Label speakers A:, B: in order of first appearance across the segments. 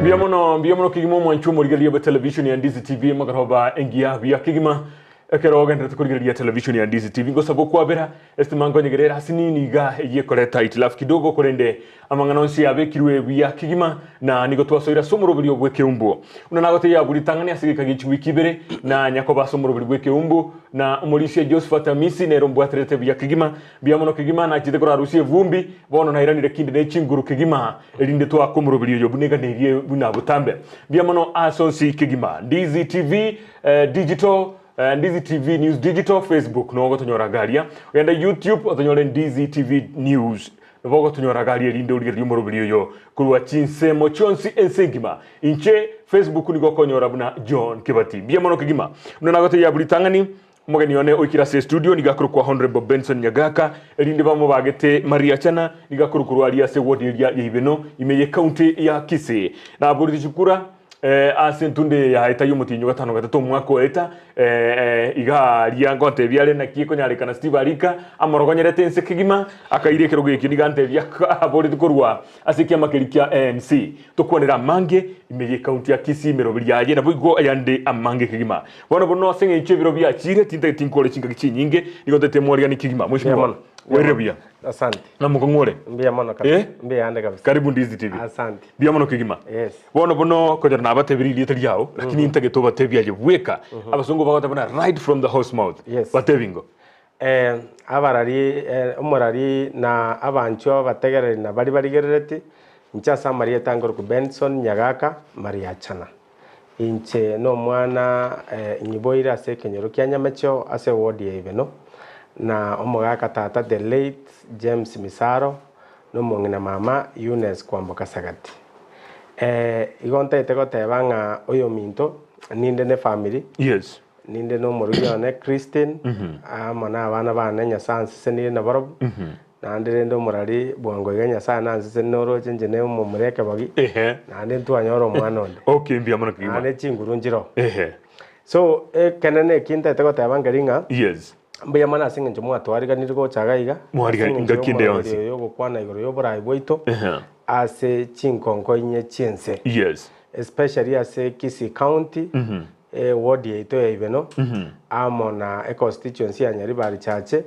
A: Mbuya mono, mbuya mono kegima omwanchi omorigereria bwe television ya Ndizi TV magoroba engiya buya kegima ekero ogenderete korigereria television ya Ndizi TV ngosaba okwabera estima nkonyegerera ase nini iga eyio ekoreta itilafu kidogo korende amang'ana onsi abekirwe buya kegima na nigo twasoire ase omoroberio bw'ekeumbu buna nagotebia abwo ritang'ani ase egeka gie chiwiki ibere na nyakoba ase omoroberi bw'ekeumbu na omorisia Josephat Amisi nere ombwaterete buya kegima Mbuya mono kegima nachete korarusia evumbi, bono nairanire kinde ne chinguru kegima, erinde toake omoroberi oyo buna eganerie buna botambe. Mbuya mono ase onsi kegima. Ndizi TV eh, Digital eh, Ndizi TV News Digital Facebook nogo gotonyora iga aria. Ogende YouTube otonyore Ndizi TV News nabo ogotonyora iga aria erinde origererie omoroberi oyo korwa chinsemo chionsi ense engima. Inche Facebook nigo okonyora buna John Kibati. Mbuya mono kegima. Buna nagotebia abwo ritang'ani Omogeni one oikire ase estudio nigo akorokwa Honourable Benson Nyagaka, erinde bamobagete Mariachana, nigo akorokwa aria ase eward eria ya Ibeno ime ye county ya Kisii. Naborire chikura eh, ase entunde eye yaeta y'omotienyi o gatano gatato omwaka oeta eh, iga aria ngontebia are naki ekonyarekana Steve Arika amorogonyerete ense kegima akaira ekerogo ekio nigo antebia aboreti korwa Ase ekiama keria kia ANC, tokwanere amange ime y'ecounty ya Kisii emeroberi yaye naboigo ayande amange kegima. Bono bono ase eng'encho ebiro biachire tintageti nkore chingaki chinyinge, nigo ntagete mwariganie kegima.
B: Mbuya
A: Mheshimiwa,
B: mono. Mbuya
A: wairire
B: mono.
A: buya?
B: Asante.
A: Na mokong'u ore?
B: Mbuya mono kabisa.
A: Eh?
B: Mbuya ande kabisa.
A: Karibu Ndizi TV.
B: Asante.
A: Mbuya mono kegima.
B: Yes.
A: Bono bono konyora nabatebirie erieta riao, lakini ntagete obatebie aye bweka. Abasongo bagoteba buna right from the horse mouth.
B: Yes.
A: Batebi ingo.
B: Abarari, omorari na abanchwa abategereri na baria barigerereti, inche ase amarieta nkorokwa Benson Nyagaka Mariachana. Inche nomwana nyiboire ase ekenyoro kia Nyamecheo ase eward ya Ibeno, na omogaka tata the late James Misaro, na omong'ina mama Eunice Kwamboka Sagati. Igo ntaete goteba ng'a oyominto ninde ne family.
A: Yes.
B: Ninde nomorugi one Christine, amo nabana bane Nyasae ansesenire nabarobwo, naende rende omorari bwango iga Nyasae nansesenie noroche inche ne omomura ekebogi,
A: Ehe.
B: naende ntwanyora omwana onde.
A: Okay, mbuya mono kegima.
B: Naende chinguru nchiroo.
A: Ehe.
B: So, ekenene eki ntaete goteba nkeri ng'a,
A: Yes.
B: mbuya mono ase eng'encho mwatwariganirie gocha iga iga, ase
A: Mwariga
B: eng'encho
A: engaki ende
B: y'omoroberi
A: yonsi.
B: oyo ogokwana igoro y'oborai bwaito,
A: Ehe.
B: ase chinkonko inye chi'ense.
A: Yes.
B: Especially ase Kisii County, Eward yaito ya Ibeno amo na econstituency ya Nyaribari Chache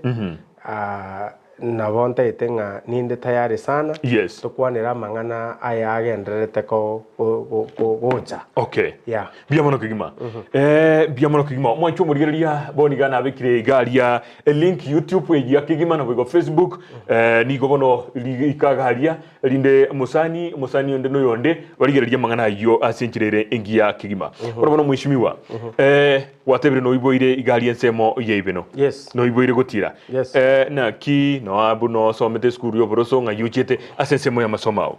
B: nabo ntaete ng'a ninde tayari sana
A: Yes.
B: tokwanere amang'ana aya agendererete ko go- go- gocha.
A: Okay.
B: Yeah.
A: Mbuya mono kegima. Eh, mbuya mono kegima. Omwanchi omorigereria bono iga nabekire iga aria elink YouTube egia kegima naboigo Facebook eh, nigo bono ri- ikaga aria Erinde omosani, omosani onde na oyonde barigererie amang'ana ayio ase enchera ere engiya kegima. Bono bono mweshimiwa, eh, gwatebire noiboire iga aria ensemo ya Ibeno.
B: Yes.
A: Noiboire gotira.
B: Yes.
A: Eh, naki noa buna osomete esukuru y'oboroso ng'ai ochiete ase ensemo y'amasomo ao?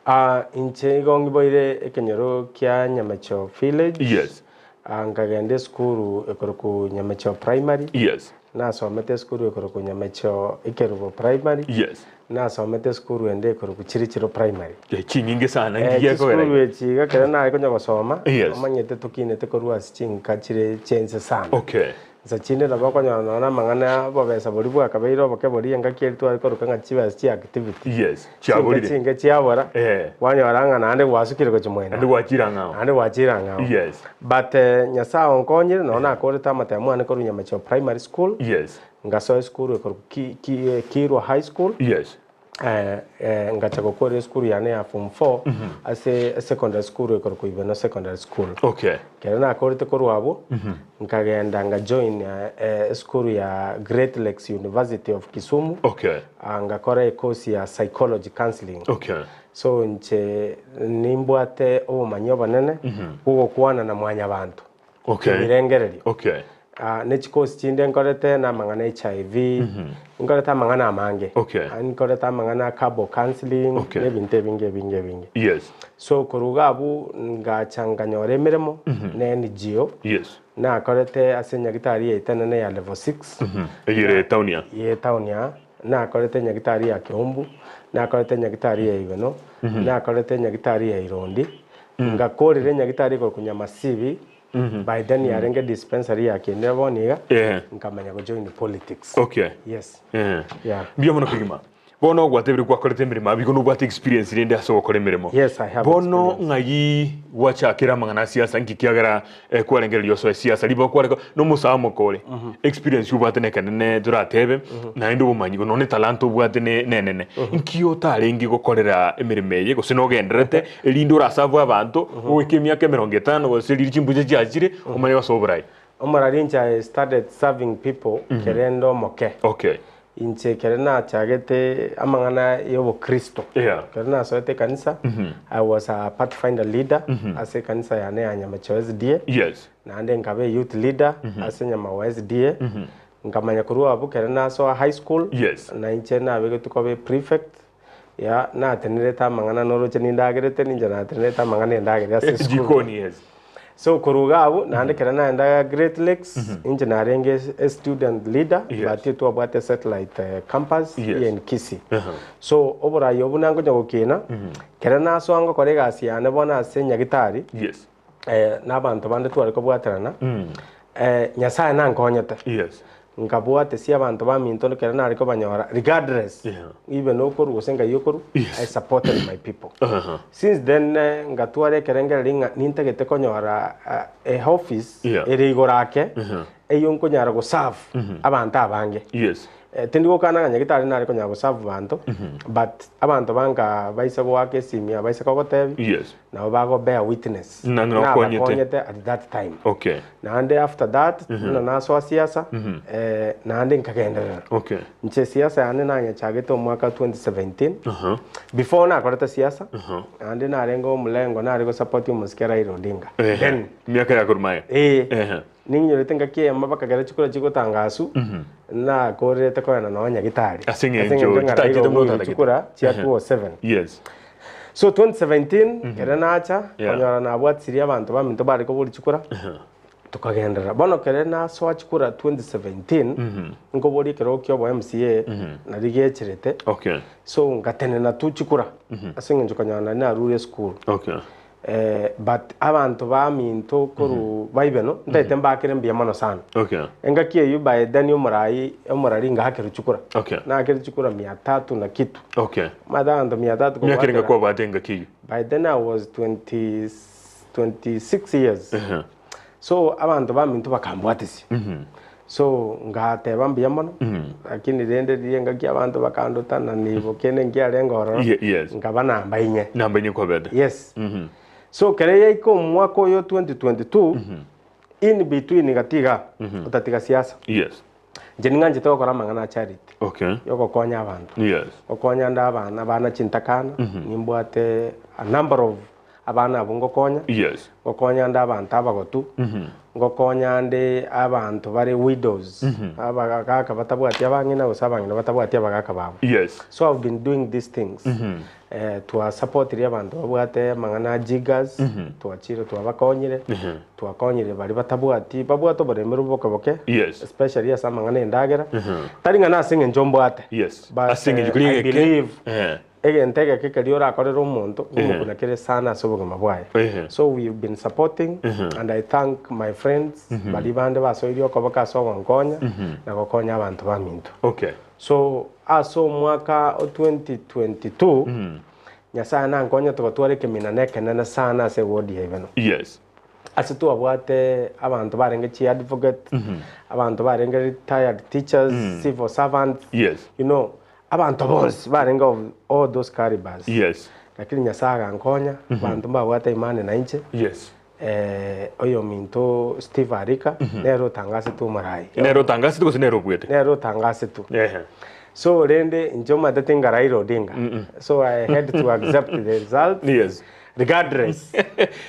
B: Ah, inche igo ngiboire ekenyoro kia Nyamecheo village.
A: Yes.
B: Ah, nkagenda esukuru ekorokwa Nyamecheo primary.
A: Yes.
B: Nasomete esukuru ekorokwa Nyamecheo Ekerubo Primary.
A: Yes.
B: Nasomete esukuru ende ekorokwa Chirichiro Primary.
A: Eh, chinyinge sana
B: Eh,
A: ngiya ekogera
B: chisukuru
A: iga.
B: echi iga ekero nare konya gosoma,
A: Yes.
B: omanyete tokinete korwa ase chinka chire chiainse sana.
A: Okay.
B: Insa chinde nabo okonyora nonya na amang'ana obobesa boria bwakabeire oboke boria engaki eria tware koroka ng'a chibesa chia activity.
A: Yes.
B: Chinka
A: Chiaborire.
B: chinke chiabora,
A: Eh.
B: kwanyora ng'a naende gwasukire gochia mwena.
A: Naende gwachire ang'ao.
B: Naende gwachire ang'ao.
A: Yes.
B: But eh, Nyasaye onkonyire, nonya nakorete amatemo ane korwa Nyamacheo Primary School,
A: Yes.
B: ngasoa esukuru ekorokwa Ki- Ki- eh, Kirwa High School,
A: Yes.
B: eh, eh, ngacha gokora esukuru yane ya form 4 ase secondary school ekorokwa Ibeno Secondary School.
A: Okay.
B: Ekero nakorete korwa abwo, nkagenda nga join eh, esukuru ya Great Lakes University of Kisumu,
A: Okay.
B: Ah, ngakora ecourse ya psychology counseling.
A: Okay.
B: So inche nimbwate obomanyi obonene bw'ogokwana na mwanyabanto
A: Okay.
B: ebirengererio.
A: Okay.
B: Ah, ne chikosi chinde nkorete na amang'ana HIV, nkorete amang'ana amange.
A: Okay.
B: Ah, nkorete amang'ana a couple counseling,
A: Okay.
B: na ebinto ebinge ebinge ebinge.
A: Yes.
B: So korwa iga abwo ngacha nkanyora emeremo na NGO.
A: Yes.
B: Nakorete ase enyagitari yaito enene ya level 6.
A: Eyio ere etown ya.
B: Ye etown ya. Nakorete enyagitari ya Keumbu, nakorete enyagitari ya Ibeno, nakorete enyagitari ya Irondi, ngakorera enyagitari ekorokwa Nyamasibi, by then yarenge dispensary ya Kieni bono iga,
A: Ehe.
B: nkamanya go join politics.
A: Okay.
B: Yes.
A: Ehe.
B: Yeah.
A: Mbuya mono kegima. Bono gwatebire gwakorete emeremo abwo igo nobwate experience rende ase ogokora emeremo.
B: Yes, I have
A: Bono
B: experience.
A: ng'ai gwachakera amang'ana a siasa nki kiagera eh, kwarengereria osoe siasa riba kwareka nomosae omoke ore experience obwate nekenene toratebe naende obomanyi nonya etalanta obwate ne nenene nki otarenge gokorera emeremo eye gose nogendererete erinde oraserve abanto goika emiaka emerongo etano gose riria chimbuche chiachire omanye gosoa oborai.
B: Omorari inche I started serving people kere inde omoke.
A: Okay.
B: Inche ekero nachagete amang'ana y'obokristo,
A: Yeah.
B: ekero nasoete ekanisa, I was a pathfinder leader ase ekanisa yane ya Nyamachoa SDA,
A: Yes.
B: naende nkaba e youth leader ase Nyamawa SDA, nkamanya korwa abwo ekero nasoa high school,
A: Yes.
B: na inche nabegetwe koba eprefect, yeah, natenerete amang'ana noroche nindagerete, ninche natenerete amang'ana endagera ase esukuru.
A: Jikoni yes.
B: So korwa iga abwo, naende ekero naenda Great Lakes, inche narenge e student leader,
A: Yes.
B: but twabwate satellite campus
A: Yes.
B: here in Kisii.
A: Aha.
B: So oborai obwo nankonya gokina, ekero nasoa ngokora egasi yane bono ase nyagetari,
A: Yes.
B: na abanto bande tware kobwaterana, Nyasaye nankonyete.
A: Yes.
B: Nkabwatesia abanto baminto ekero nare kobanyora regardless
A: Yeah.
B: even okorwa gose ngai okorwa,
A: Yes.
B: I supported my people.
A: Aha.
B: Since then ngatwara ekerengererio ng'a nintagete konyora a office
A: Yeah.
B: ere igoro ake, eywo nkonyara goserve abanto abange.
A: Yes.
B: Tindi gokana ng'a nyagetari nare konyara goserve abanto, but abanto banka baise goaka esimi abaise kogotebia,
A: Yes.
B: nabo bago bear witness
A: Ng'a nokonyete.
B: nabakonyete at that time.
A: Okay.
B: Naende after that, buna nasoa siasa, naende nkagenderera.
A: Okay.
B: Inche siasa yane nanyechagete omwaka 2017,
A: Aha.
B: before nakorete siasa, naende narenge omolengo nare gosupport omosike Raila Odinga.
A: Ehe.
B: Then,
A: Miaka ya korwa maye.
B: eh,
A: Ehe.
B: Ninyorete engaki eyemo bakagera chikura chigotangaswa, nakorerete kogenda nonye nyagetari.
A: Ase eng'encho
B: Ase eng'encho ng'a Raila
A: chitachete
B: obuire
A: motandagete.
B: chikura chia 2007.
A: Yes.
B: So 2017 ekero nacha,
A: Yeah.
B: konyora nabwatisirie abanto baminto bare koboria chikura, tokagenderera. Bono ekero nasoa chikura 2017, nkoboria ekerogo kia obo MCA, nario gecherete,
A: Okay.
B: so ngatenena tu chikura, ase eng'encho konyora nari narure esukuru.
A: Okay.
B: But abanto baminto korwa baibeno ntaete mbakere mbuya mono sana.
A: Okay.
B: Engaki eyio by then omorai omorari ngakerwa chikura.
A: Okay.
B: Nakerwa chikura mia tatu na kitu.
A: Okay.
B: Omanyete abanto mia tatu
A: Miaka erenga
B: kobwatera
A: kwabwate engaki eyio?
B: by then I was 20, 26 years.
A: Ehe.
B: So abanto baminto bakambwatisia. So ngateba mbuya mono, lakini rende riria engaki abanto bakanduta na nibo kende nkiarenge ororo,
A: Ye- yes.
B: nkaba namba inye.
A: Namba inye kwabete.
B: Yes. So kere yaika omwaka oyo 2022, in between gati iga, otatiga siasa.
A: Yes.
B: Inche ning'anchete gokora amang'ana a charity,
A: Okay.
B: yogokonya abanto.
A: Yes.
B: Gokonya nde abana, abana chintakana, nimbwate a number of Abana abwo ngokonya,
A: Yes.
B: ngokonya nde abanto abagotu, ngokonya nde abanto bare widows, abagaka batabwati abang'ina gose abang'ina batabwati abagaka babo.
A: Yes.
B: So I've been doing these things. Eh, twasupportirie abanto babwate amang'ana a jiggers, twachire twabakonyire, twakonyire baria batabwati, babwate oboremeru boke boke,
A: Yes.
B: especially ase amang'ana ya endagera. Tari ng'a nase eng'encho mbwate,
A: Yes.
B: but
A: Ase eng'encho
B: eh,
A: kori
B: I
A: egeke.
B: believe
A: Eh.
B: Egento egeke keria orakorere omonto
A: Ehe.
B: ngomokuna kere sana ase obogima bwaye.
A: Ehe.
B: So we've been supporting and I thank my friends baria bande basoirie okoboka ase ogonkonya na gokonya abanto baminto.
A: Okay.
B: So ase omwaka o 2022 Nyasaye nankonye togotwara ekeminana ekenene sana ase eward ya Ibeno.
A: Yes.
B: Ase twabwate abanto barenge chiadvocate, abanto barenge retired teachers, civil servants,
A: Yes.
B: you know, Abanto bonsi barenge of all those calibers.
A: Yes.
B: Lakini Nyasae agankonya, abanto mbabwate imani nainche.
A: Yes.
B: Eh, oyominto Steve Arika, nere otangasetwe omorai.
A: Nere otangasetwe gose nere obuete?
B: Nere otangasetwe.
A: Ehe.
B: So rende inche omanyete tinga Raila Odinga. So I had to accept the results.
A: Yes.
B: Regardless.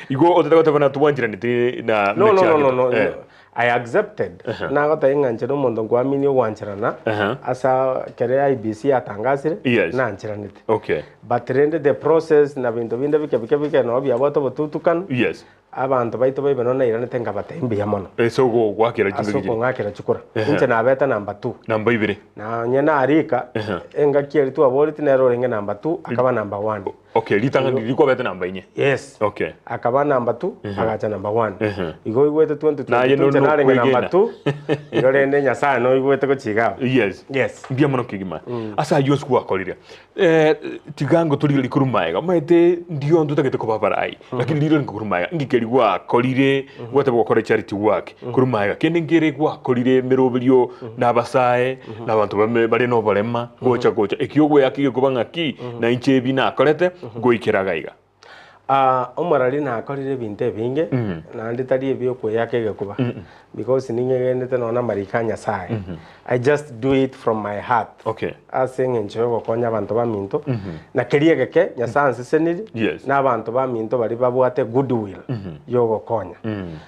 A: Igo otete goteba natwancheraneti na
B: No, no, no, no, no.
A: Eh.
B: I accepted. Nagotebia ng'a inche nomonto nkoaminia ogwancherana
A: Aha.
B: ase ekero IEBC yatangasire,
A: Yes.
B: nancheranete.
A: Okay.
B: But rende the process na binto binde bike bike bike nabo biabwate obotutukanu,
A: Yes.
B: abanto baito ba Ibeno nairanete nkabatebia mbuya mono
A: Ase ogoakera
B: ase
A: chingaki chiria.
B: okong'akera chikura. Inche nabete number two.
A: Namba ibere.
B: Na onye narika, engaki eria twaboreti nere orenge number two, akaba number one.
A: Okay, ritang'ani riria kwabete namba inye.
B: Yes.
A: Okay.
B: Akaba number 2 agacha number 1. Igo oigwete 2022
A: Naye
B: inche narenge
A: nokwegena.
B: number 2 igo rende Nyasaye noigwete gochia iga abwo.
A: Yes.
B: Yes.
A: Mbuya mono kegima. Ase ayio onsi gwakorire. Eh, tiga ngotorigererie korwa magega. Omanyete ndio ntotagete koba abarai, lakini rirorio nkorwa magega. Inki keria gwakorire, gwateba gokora echarity work korwa magega. Kende nkere gwakorire emeroberio na abasae, na abanto bame bare na oborema, gocha gocha. Ekio ogoeaka egekoba ng'aki, na inche ebi nakorete, goikera iga iga.
B: Ah, omorari nakorire ebinto ebinge, naende tari ebi okoeaka egekuba, because ning'egenete nonya na amariko a Nyasaye. I just do it from my heart.
A: Okay.
B: Ase eng'encho yogokonya abanto baminto, na keria egeke Nyasaye anseseniri,
A: Yes.
B: na abanto baminto baria babwate goodwill yogokonya.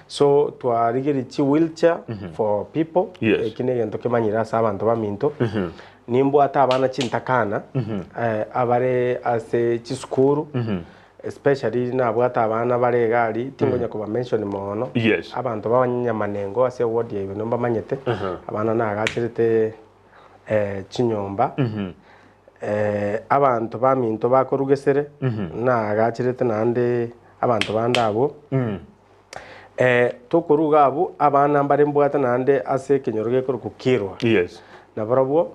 B: So twarigirie chi wheelchair for people,
A: Yes.
B: eki na egento kemanyire ase abanto baminto. Nimbwate abana chintakana abare ase chisukuru, especially nabwate abana bare iga aria, tingonya koba mention mono,
A: Yes.
B: abanto ba Nyamanengo ase eward ya Ibeno mbamanyete, abana nagacherete chinyomba, abanto baminto bakorugesere, nagacherete naende abanto bande abwo. Tokorwa iga abwo, abana mbare mbwate naende ase ekenyoro gekorokwa Kirwa.
A: Yes.
B: Nabarabwo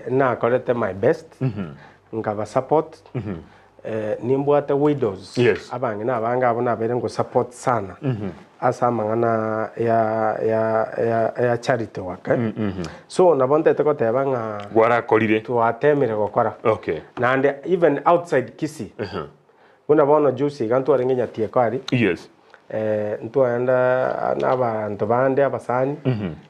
B: nakorete my best, nkaba support, nimbwate widows,
A: Yes.
B: abang'ina abange abwo nabeire ngo support sana ase amang'ana ya ya ya ya charity work eh. So nabo ntete goteba ng'a
A: Gwarakorire.
B: twatemire gokora.
A: Okay.
B: Naende even outside Kisii, Buna bono juzi iga ntwarenge Nyatieko aria,
A: Yes.
B: eh, ntwaenda na abanto bande abasani,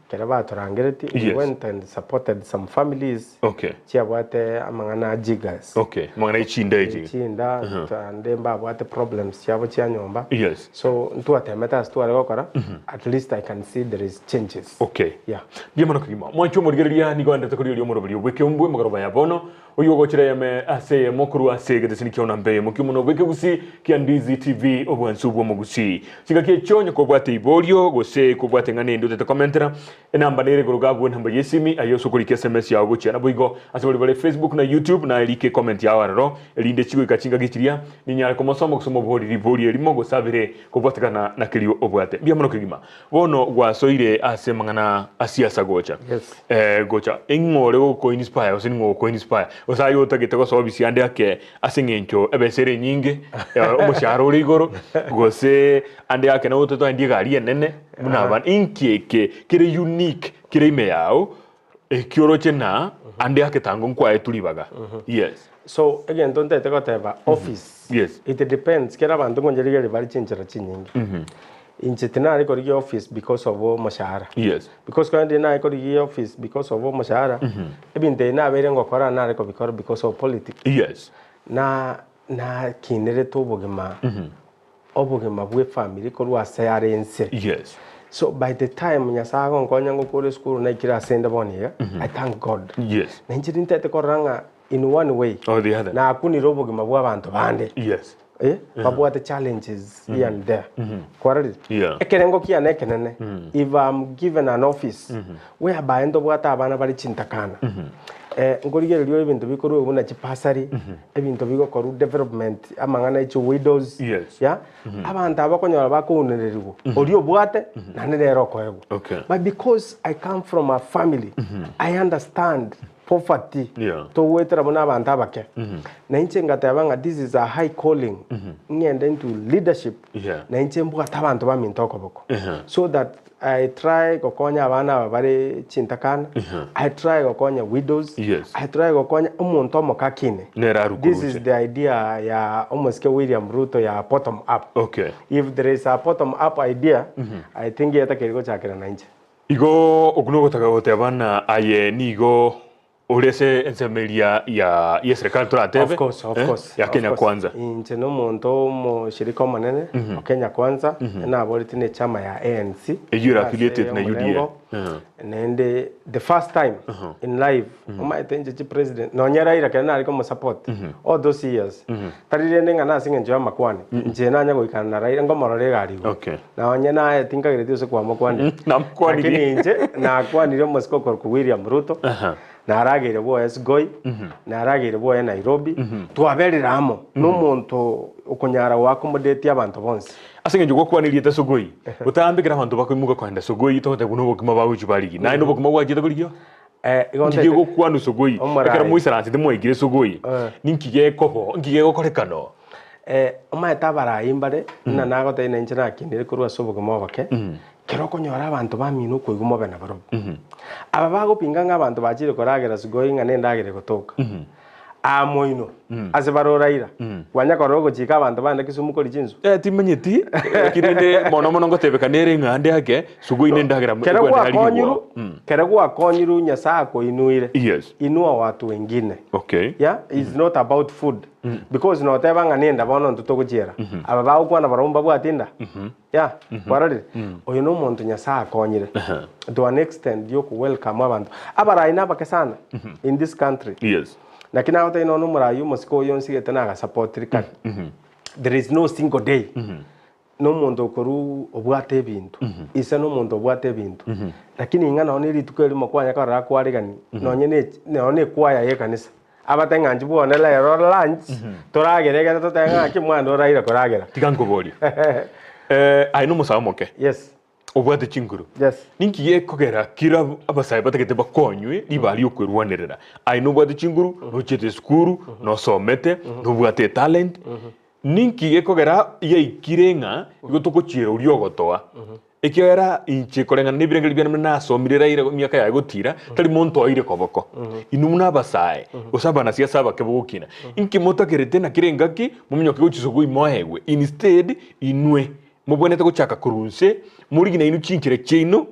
B: ekero batorangeretie, we
A: Yes.
B: went and supported some families
A: Okay.
B: chiabwate amang'ana a jiggers.
A: Okay. Amang'ana ye chinda echi.
B: Chinda, ande mbabwate problems chiabo chia nyomba.
A: Yes.
B: So ntwatemete ase tware gokora, at least I can see there is changes.
A: Okay.
B: Yeah.
A: Mbuya mono kegima. Mwanche omorigereria nigo aendete korigereria omoroberi obw'ekeumbu emegoroba ya bono. Oyio ogochera eyeme ase eyemo korwa ase egeteseni kia onambe eyemo ki'omonwa bw'ekegusii kia Ndizi TV obwansu bw'omogusii. Chingaki echio onye kobwate iborio gose kobwate eng'ana ende otete komentera, enamba nere igoro gabwo enamba y'esimi aye ase okorika sms yao gochia naboigo ase baria bare Facebook na YouTube naye rika ecomment yao aroro erinde chigoika chingaki chiria ninyare komosoma gose moborie riborio erimo gose abere kobwatekana na kerio obwate. Mbuya mono kegima. Bono gwasoire ase amang'ana a siasa gocha.
B: Yes.
A: Eh, gocha ing'o ore goko inspire gose ning'o ogoko inspire gose aye otagete gosoa obisi ande ake ase eng'encho ebesa ere enyinge eh, omoshahara ore igoro gose ande ake nabo totoendie egari enene buna abana inki eke kere unique kere ime yao ekio oroche na ande ake tango nkwaetwe ribaga yes
B: So egento ntete goteba office
A: Yes.
B: it depends kera abanto ngoncherigereria bare chinchera chinyinge. Inche tinare korigia office because of omoshahara.
A: Yes.
B: Because kore nare korigia office because of omoshahara, ebinto ebi nabeire ngokora nare kobikora because of politics.
A: Yes.
B: Na nakinerete obogima obogima bwa efamiri korwa ase are inse.
A: Yes.
B: So by the time Nyasaye agonkonya ngokora esukuru naikire ase inde bono iga, I thank God.
A: Yes.
B: Na inche nintete korora ng'a in one way
A: Or the other.
B: nakunire obogima bwa abanto bande.
A: Yes.
B: Eh, babwate challenges here and there. Kwarorire?
A: Yeah.
B: Ekerengo kiane ekenene, if I'm given an office whereby ntobwate abana bare chintakana, eh, nkorigereria ebinto bikorwa buna chibasari, ebinto bigokorwa development, amang'ana ya chiwidows,
A: Yes.
B: yeah? Abanto aba okonyora bakounererigwa, oria obwate, naende nere okoegwa.
A: Okay.
B: But because I come from a family, I understand poverty
A: Yeah.
B: togoetera buna abanto abake. Na inche ngateba ng'a this is a high calling, ng'ende into leadership,
A: Yeah.
B: na inche mbwate abanto baminto okoboko.
A: Uh-huh.
B: So that I try gokonya abana aba bare chintakana, I try gokonya widows,
A: Yes.
B: I try gokonya omonto omokakine.
A: Nere
B: This is
A: arukuruche.
B: the idea ya omosike William Ruto ya bottom up.
A: Okay.
B: If there is a bottom up idea, I think yetakeire gochakera na inche.
A: Igo okwo nogotaka goteba ng'a aye nigo ore ase ensemo eria ya y'eserekari toratebe,
B: Of course, of
A: eh,
B: course,
A: ya
B: of
A: Kenya
B: course.
A: Kwanza.
B: Inche nomonto omoshirika omonene o Kenya Kwanza, naboretie na echama ya ANC.
A: Eyio ere
B: ase
A: affiliated na UDA.
B: omorengo. Naende the first time in life, omanyete inche chipresident, nonye Raila ekero nare komosupport all those years, tari rende ng'a nase eng'encho y'amakwani, inche nanya goikana na Raila nkomorora egari igoro.
A: Okay.
B: Na onye naye tinkagereti gose kwamokwanire.
A: Namokwanire.
B: Lakini inche nakwanire omosike okorokwa William Ruto.
A: Aha.
B: Narageire bwoye Sugoi, narageire bwoye Nairobi, twaberire amo nomonto okonyara goaccommodate abanto bonsi.
A: Ase eng'encho gwakwana erieta Sugoi, gotambekera abanto bakoimoka kogenda Sugoi togoteba buna obokima bagochia barigia. Naye nobokima gwachete korigia?
B: Eh, igo
A: Nki
B: ntete-
A: gegokwanwa Sugoi?
B: Omorai.
A: Ekero moisaransete mwaikire Sugoi,
B: Eh.
A: ninki gekobo, nki gegokorekana oo?
B: Eh, omanyete abarai mbare, buna nagotebia na inche nakinire korwa ase obogima oboke, kero okonyora abanto bamino okoigwa mobe nabarobwo. Aba bagopinga ng'a abanto bachire koragera sugoi ng'a nendagera egotoka. Aa moino, ase bare oraira, kwanya korora ogochika abanto bande Kisumu koria chinsu.
A: Eh, timanyeti, lakini rende mono mono ngotebekana ere ng'a ande ake, sugoi nendagera
B: Kero
A: egwene yarigigwa.
B: gwakonyiru, kero gwakonyiru Nyasae akoinuire,
A: Yes.
B: inua watu wengine.
A: Okay.
B: Yeah, it's not about food. Because noteba ng'a nenda bono intwe togochiera. Aba bagokwana barobwo mbabwati enda. Yeah, kwarorire? Oyo na omonto Nyasae akonyire to an extent ya oko welcome abanto. Abarai nabake sana in this country.
A: Yes.
B: Naki nagotebia nonya omorai omosike oyo onsigete nagasapotiri kare. There is no single day na omonto okorwa obwate ebinto, ise na omonto obwate ebinto, lakini ing'a nonye na rituko erimo kwanya korora akwarigani nonye na echi nonye na ekwaya ya ekanisa, abate ng'a inche bwane rero lunch, toragere egere totebe ng'a ng'aki mwana oraire koragera.
A: Tiga nkoborie, aye nomosae omoke,
B: Yes.
A: obwate chinguru,
B: Yes.
A: ninki gekogera kera abasae batagete bakonywe ribaga ri'okwerwanerera? Aye nobwate chinguru, nochiete esukuru, nosomete, nobwate etalent, Ninki gekogera yaikire ng'a igo togochiera oria ogotoa? Ekiagera inche koreng'ana nebirengererio biane buna nasomire raira emiaka yaye gotira, tari monto oeire koboko. Inwe buna abasae, gose abanasiasa abake bogokina, inki motakerete na kera engaki mominyoke gochia sokoi moegwe? Instead, inwe mobwenerete gochaka korwa inse, morigie nainwe chinchera chiaino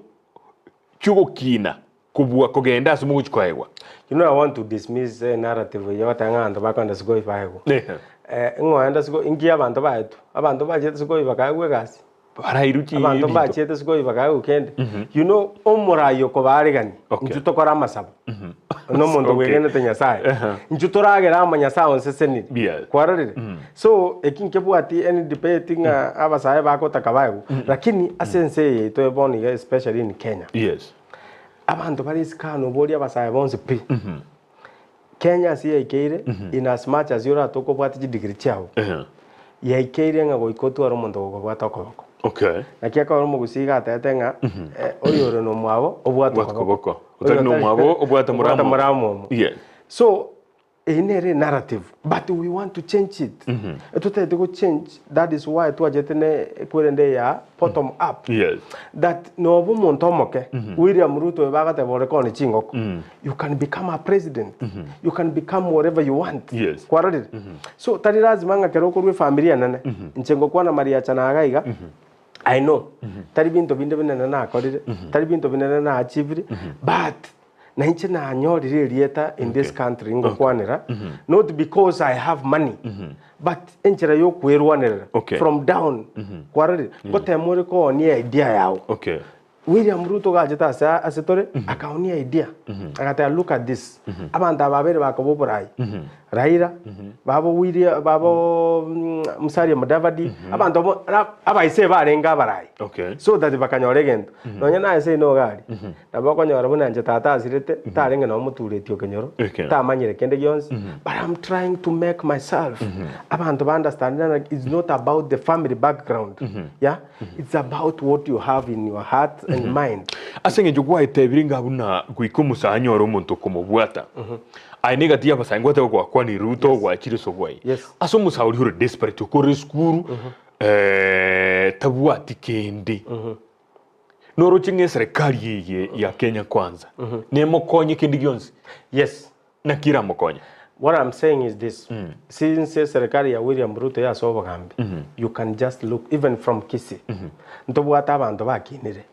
A: chi'ogokina kobua kogenda ase mogochia koegwa.
B: You know I want to dismiss a narrative eye ogoteba ng'a abanto bakoenda sukuru baegwa. Ng'oenda sukuru, inki abanto baetwe? Abanto mbachete sukuru bakaegwa egasi?
A: Barairwe chi
B: Abanto
A: ebinto.
B: mbachete sukuru bakaegwa kende? You know omorai okobaarigania,
A: Okay.
B: intwe tokore amasabo, na omonto
A: Okay.
B: bwegenete Nyasaye, intwe toragere amo Nyasaye onsesenire.
A: Yes.
B: Kwarorire? So eki nkebwati any debate ng'a abasae bagotaka baegwe, lakini ase ense eye yaito bono iga especially in Kenya,
A: Yes.
B: Abanto bare isiko aa noborie abasae bonsi pi. Kenya ase yaikeire in as much as oratoke obwate chidegree chiago, yaikeire ng'a goika otware omonto ogokobwata okoboko.
A: Okay.
B: Naki ekero omogusii iga atebete ng'a oyore na omwabo obwate
A: Obwate
B: okoboko.
A: okoboko. Otari na omwabo obwate
B: Obwate moramomo.
A: Yes.
B: So Eyio nere enarrative but we want to change it. Totagete go change that is why twachete ne ekwerende eye ya bottom up.
A: Yes.
B: That noba omonto omoke William Ruto oyo bagoteba ore koonia chingoko you can become a president you can become whatever you want.
A: Yes.
B: Kwarorire? So tari lazima ng'a kero okorwa efamiri enene inche ngokwana Mariacha na iga iga I know tari binto binde binene nakorire tari binto binene na achievire but Nainche nanyorire erieta in this country ngokwanera, not because I have money, but enchera yokwerwanerera
A: Okay.
B: from down. Kwarorire? Ngotema ore koonia idea yao.
A: Okay.
B: William Ruto gachete ase ase tore, akaonia idea. Agateba look at this. Abanto aba babere bakoba oborai. Raila, babo William, babo Musalia Mudavadi, abanto bo na abaise barenge abarai.
A: Okay.
B: So that bakanyora egento. Nonya naye seino iga aria, nabo okonyora buna inche tata asirete, tarenge nonye omotureti o kenyoro,
A: Okay.
B: tamanyire kende gionsi, but I'm trying to make myself, abanto ba understand ng'a it's not about the family background, yeah, it's about what you have in your heart and mind.
A: Ase eng'encho gwaetebire ng'a buna goika omosae anyore omonto okomobwata, Aye negati y'abasae ngwateba gwakwanire Ruto gwachire sogwai.
B: Yes.
A: Ase omosae oria ore desperate okorire esukuru eh, tabwati kende. Noroche ng'a eserekari eye ya Kenya Kwanza nemokonye kende gionsi?
B: Yes.
A: Naki eramokonye?
B: What I'm saying is this, since eserekari ya William Ruto yase obogambi, you can just look even from Kisii, ntobwate abanto bakinire.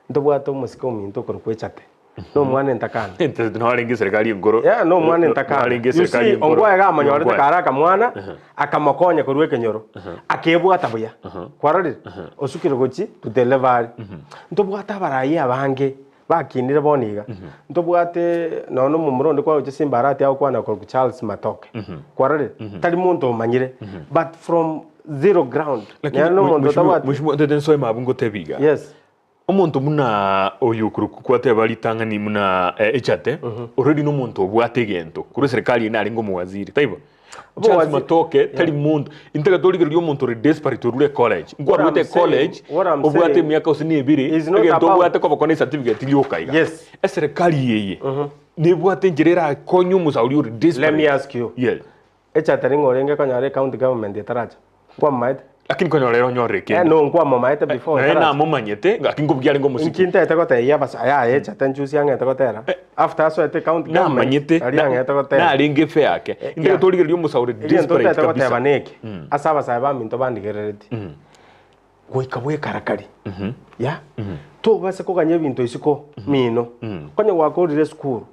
B: Ntobwate omosike ominto okorokwa Echate, na omwana entakana.
A: Echate nao arenge eserekari enkoro.
B: Yeah, na omwana entakana.
A: Nao arenge
B: You see,
A: eserekari enkoro.
B: Ongwae iga amonyorete
A: Ongwae.
B: kare akamwana, akamokonya korwa ekenyoro, akebwata buya. Kwarorire? Osukire gochia to the level are. Ntobwate abarai abange bakinire bono iga. Ntobwate nonya na omomura onde kwagochia Simbarati agokwana okorokwa Charles Matoke. Kwarorire? Tari monto omanyire, but from zero ground.
A: Lakini
B: Nere na omonto
A: mheshimiwa,
B: otabwati.
A: mheshimiwa, ntete nsoe mabu ngotebi iga.
B: Yes.
A: Omonto buna oyo okorokwa kwateba ritang'ani buna echate, already nomonto obwate egento korwa eserekari eye narenge omowaziri, taibo? Charles
B: Obowazi-
A: Matoke tari monto, intagete torigereria omonto ore desperate orure ecollege,
B: What I'm
A: nkwarwete
B: saying,
A: ecollege,
B: what I'm
A: obwate
B: saying
A: emiaka gose na ebere,
B: is not
A: egento
B: about
A: obwate koboko na ecertificate rioka iga.
B: Yes.
A: Eserekari eye nebwate enchera erakonye omosauri ore
B: Let me
A: desperate.
B: ask you.
A: Yes.
B: Echate ring'o orenge konyora ecounty government etaracha? Nkwamomanyete?
A: Lakini konyora ere onyorire
B: Eh,
A: kende.
B: no nkwamomanyete before
A: Naye
B: etaracha.
A: namomanyete, gaki nkobugia arenge omosike.
B: Inki ntaete gotebia abasa yaya echate nchusi ang'ete gotera after asoete county government
A: Namanyete,
B: aria ang'ete gotera.
A: narenge efe yake. Intagete
B: yeah.
A: torigereria omosauri
B: Egento
A: desperate
B: ntaete
A: kabisa.
B: goteba neke ase abasae baminto bandigerereti goika bwekarakari ya tobase koganya ebinto isiko mino konye gwakorire esukuru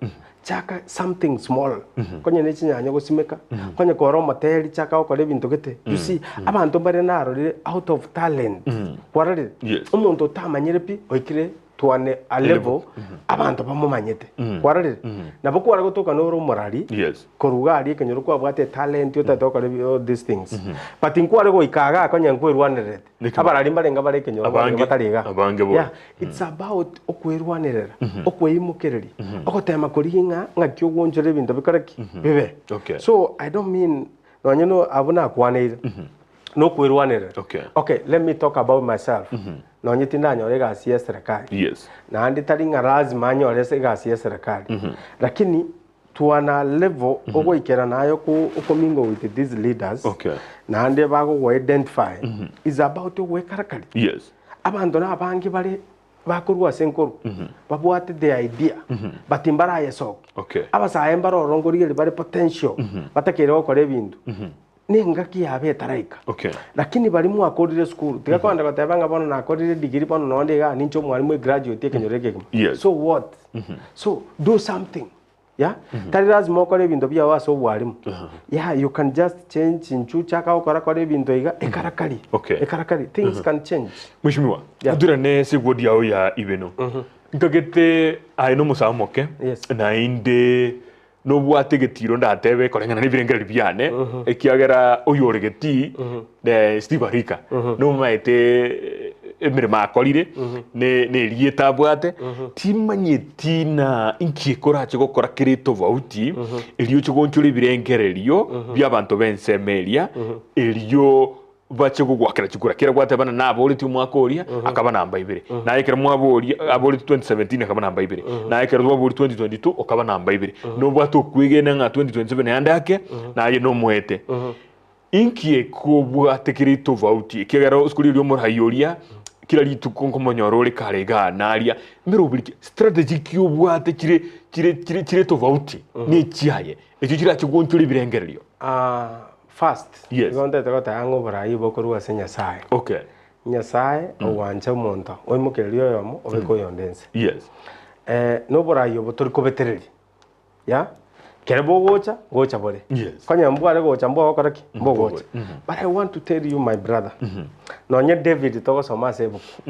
B: chaka something small konye ne chinyanya gosimeka konye kore omoteri chaka gokora ebinto gete you see abanto mbare narorire out of talent kwarorire
A: Yes.
B: omonto otamanyire pi oikire to an a level abanto bamomanyete kwarorire nabo kware gotoka nore omorari
A: Yes.
B: Korwa iga aria ekenyoro kwabwate etalenti otagete gokora ebi all these things. But nkware goika igaa konya nkwerwanererete.
A: Naki
B: Abarari mbarenge bare ekenyoro barenge
A: Abange,
B: batari igaa.
A: abange bono.
B: Yeah, it's about okwerwanerera, okweimokereria, ogotema korigia ng'a ng'aki ogwonchora ebinto bikore ki? Bibe.
A: Okay.
B: So I don't mean nonye no abwo nakwaneire, nokwerwanerera.
A: Okay.
B: Okay, let me talk about myself. Nonye tindanyora egasi ya eserekari.
A: Yes.
B: Naende tari ng'a lazima nyore ase egasi ya eserekari. Lakini Twana level ogoikerana aye oko okomingle with these leaders
A: Okay.
B: naende bagogo identify is about ogwekarakari.
A: Yes.
B: Abanto na abange bare bakorwa ase enkoru babwate the idea but mbarayesoki.
A: Okay.
B: Abasae mbare ororo nkorigereria bare potential batakeire gokora ebinto na engaki yabo etaraika.
A: Okay.
B: Lakini baria mwakorire esukuru tiga kogenda goteba ng'a bono nakorire edegree bono nonde igaa ninche omwalimu egraduate ekenyoro ekegima.
A: Yes.
B: So what? So do something. Yeah? Tari lazima okore ebinto biao ase obwarimu. Yeah, you can just change inchu chaka gokora kora ebinto iga ekarakari.
A: Okay.
B: Ekarakari. Things can change.
A: Mheshimiwa,
B: Yeah.
A: oturane ase eward yao ya Ibeno. Nkagete aye nomosae omoke,
B: Yes.
A: naende nobwate egetiro ndatebe koreng'ana na ebirengererio biane, ekiagera oyo ore getii ne Steve Arika, nomaete emeremo akorire, ne ne erieta abwate, timanyeti na inki ekorache gokora kere tofauti, erio oche gonchora ebirengererio bia abanto b'ensemo eria, erio bache gogoakera chikura. Kera gwatebana naboretie omwaka oria, akaba namba ibere. Naye ekero mwaboria, aboretie 2017 akaba namba ibere. Naye ekero twaboria 2022 okaba namba ibere. Nobwate okwegena ng'a 2027 naende ake, naye nomoete. Inki ekobwate kere tofauti? Ekiagera isiko riria omorai oria, kera rituko nkomonyora ore kare igaa naria, mbere obori ki strategy ki obwate chire chire chire chire tofauti na echiaye, echio chirache goonchora ebirengererio?
B: First,
A: Yes.
B: igo ntagete goteba ng'a oborai bokorwa ase Nyasaye.
A: Okay.
B: Nyasaye ogwancha omonto, oimokereria oyomo, obeke oyonde inse.
A: Yes.
B: Na oborai obo tori kobetereria, yeah? Kere bogocha, ngocha bore.
A: Yes.
B: Konya mbware gocha mbogokora ki? Mbogocha. But I want to tell you my brother, nonye David togosoma ase ebuku,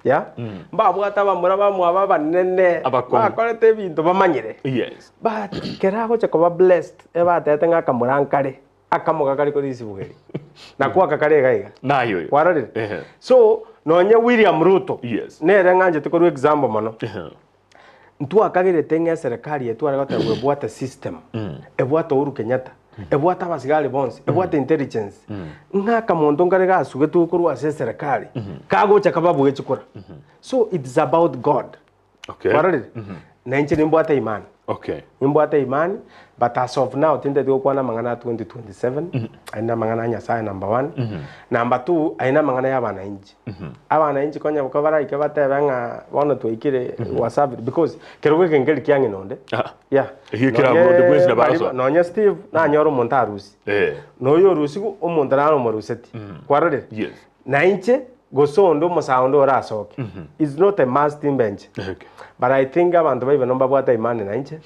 B: yeah? Mbabwate abamura bamwabo abanene,
A: Abakong'u.
B: bakorete ebinto bamanyire.
A: Yes.
B: But kere agocha koba blessed, ebatebete ng'a akamura nkare, akamoga kare kore risibweri, nakwo aka kare iga iga.
A: Naye oyo.
B: Kwarorire?
A: Ehe.
B: So, nonye William Ruto,
A: Yes.
B: nere ng'anchete korwa example mono.
A: Ehe.
B: Ntwakagerete ng'a eserekari eye tware goteba ebwate system, ebwate Uhuru Kenyatta, ebwate abasigari bonsi, ebwate intelligence, ng'a akamonto nkare gasugetwe korwa ase eserekari, kagocha kababuge chikura. So it's about God.
A: Okay.
B: Kwarorire? Na inche nimbwate imani.
A: Okay.
B: Nimbwate imani, but as of now tinteti gokwana amang'ana a 2027, aye namang'ana a Nyasaye number one. Number two, aye namang'ana ya abanainchi. Abanainchi konya ko baraike batebe ng'a bono twaikire wasabire because kerogo eke nkeri kia ng'ina onde.
A: Ah.
B: Yeah.
A: Ekio kera abwo onde bwensi nabo
B: Nonye
A: agosoa.
B: nonye Steve nanyore omonto arusie.
A: Eh.
B: Na oyo orusiwu omonto naro omoruseti. Kwarorire?
A: Yes.
B: Na inche gose onde omosae onde orasoke it's not a must imbe inche
A: Okay.
B: but I think abanto baibe nombabwate imani na inche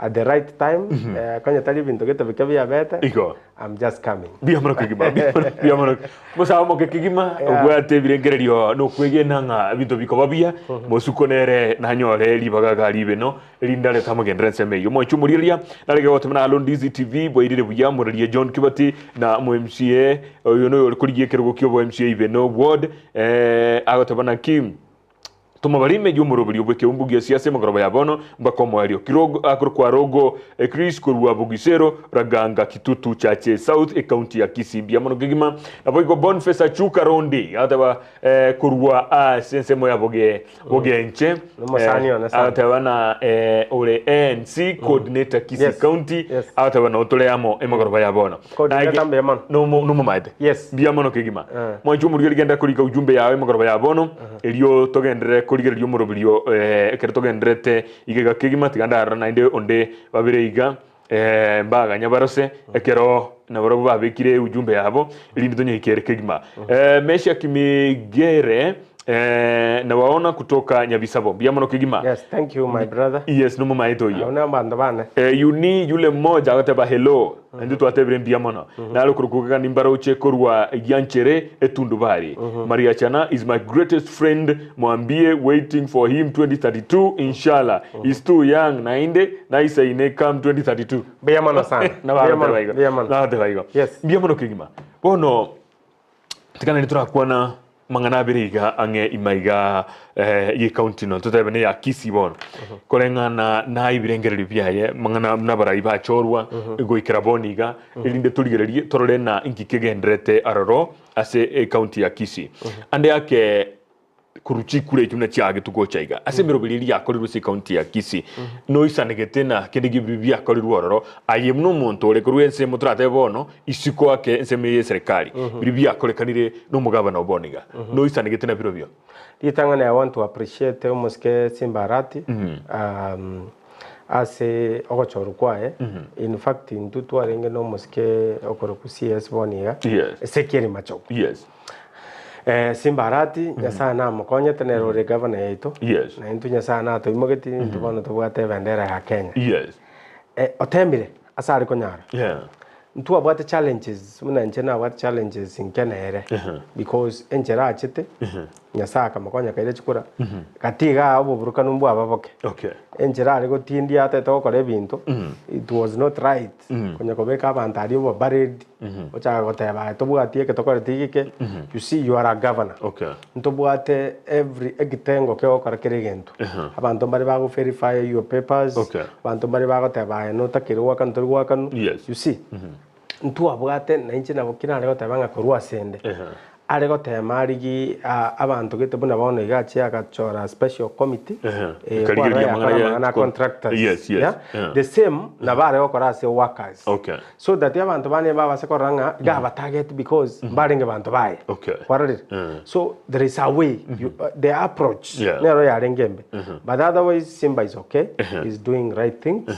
B: at the right time eh, konya tari ebinto gete bike biabete
A: Igo.
B: I'm just coming.
A: Mbuya mono kegima, mbuya mono- mbuya mono. Mosae omoke kegima,
B: Yeah.
A: obwate ebirengererio na okwegena ng'a ebinto bikoba buya, mosuko nere nanyore ribaga iga ribeno, erinde arete amagenderero ensemo eyio. Omochie omorigereria, narenge gotemera alo Ndizi TV, bwairire buya, morerie John Kibati na omo MCA, oyo noyo ore korigia ekerogo kia obo MCA Ibeno Ward, eh, agoteba naki. Tomobare ime y'omoroberio bw'ekeumbu gi'esiasa emegoroba ya bono mpaka omoerio. Kirogo akorokwa Rogo Chris korwa Bogisero, Raganga, Kitutu Chache South, ecounty ya Kisii. Mbuya mono kegima. Naboigo Boniface Achuka Rondi agateba eh, korwa ase ensemo ya Boge Bogenche
B: Nomosani one sana.
A: agateba na eh, ore ANC coordinator Kisii
B: Yes.
A: County
B: Yes.
A: agateba no tore amo emegoroba ya bono.
B: Coordinator
A: Naige-
B: mbuya mono.
A: Nomo nomomaete.
B: Yes.
A: Mbuya mono kegima.
B: Eh.
A: Mwanche omorweri genda korika ujumbe yawe emegoroba ya bono erio togenderere korigereria omoroberio eh, ekero togendererete iga iga kegima tiga ndarora naende onde babere iga eh, mbaganya barose ekero nabarobwo babekire ujumbe yabo erinde tonyeikere kegima. Eh, Meshack Migere eh, nawaona kutoka Nyabisabo mbuya mono kegima.
B: Yes, thank you my brother.
A: Yes, nomomaete oyio.
B: Abwo nabanto bane.
A: Eh, Yuni yule mmoja agateba hello naintwe twatebire mbuya mono naro korokwo kegani mbaroche korwa gianchere etundubari Maria Chana is my greatest friend mwambie waiting for him 2032 inshallah he's too young naende naisaine come 2032
B: Mbuya mono sana. Mbuya mono,
A: Nabagateba igo
B: mbuya mono.
A: nabagateba igo
B: Yes.
A: mbuya mono kegima bono Tiga naende torakwana amang'ana abere iga ang'e ime iga ye county no totebe ne ya Kisii bono. Koreng'ana na ebirengererio biaye amang'ana buna abarai bachorwa goikera bono iga erinde torigererie torore na inki kegendererete aroro ase ecounty ya Kisii. Ande ake korwa chikura echio buna chiagetwe gocha iga ase emeroberi eria yakorirwe ase ecounty ya Kisii noisanegete na kende ebibe biakorirwe ororo aye buna omonto ore korwa ensemo toratebe bono isiko ake ensemo eye y'eserekari biria biakorekanire na omogabana o bono iga noisanegete na birobio.
B: Ritang'ani I want to appreciate omosike Simba Arati ase ogochorwa kwaye in fact intwe twarenge na omosike okorokwa CS bono iga
A: Yes.
B: Ezekiel Machogu.
A: Yes.
B: Simba Arati, Nyasaye namokonyete nere ore gavana yaito,
A: Yes.
B: na intwe Nyasaye natoimogeti, intwe bono tobwate ebendera ya Kenya.
A: Yes.
B: Otemire ase are konyara.
A: Yeah.
B: Ntwabwate challenges, buna inche nabwate challenges nke nere, because enchera achete, Nyasaye akamokonya akaira chikura, gati igaa oboburukanu mbwaba boke.
A: Okay.
B: Enchera are gotindia atete gokora ebinto, it was not right konya kobeka abanto aria obobaredi, ochaka goteba aye tobwati eke tokoreti geke, you see you are a governor.
A: Okay.
B: Ntobwate every ekitengo kegokora kera egento. Abanto mbare bago verify your papers,
A: Okay.
B: abanto mbare bagoteba aye notakire goakanwa tori goakanwa,
A: Yes.
B: you see. Ntwabwate na inche nabo ki nare goteba ng'a korwa asende, are gotema arigie abanto gete buna bono iga achie agachora special committee,
A: Ehe,
B: kwarora
A: ekarigereria
B: yakora
A: amang'ana ya
B: amang'ana a contractors,
A: Yes, yes,
B: yeah?
A: yeah.
B: The same nabo are gokora ase workers.
A: Okay.
B: So that abanto bane babase korora ng'a iga abatarget because mbarenge banto baye.
A: Okay.
B: Kwarorire? So there is a way, you, the approach
A: Yeah.
B: nero yarenge embe. But otherwise Simba is okay, is doing right things.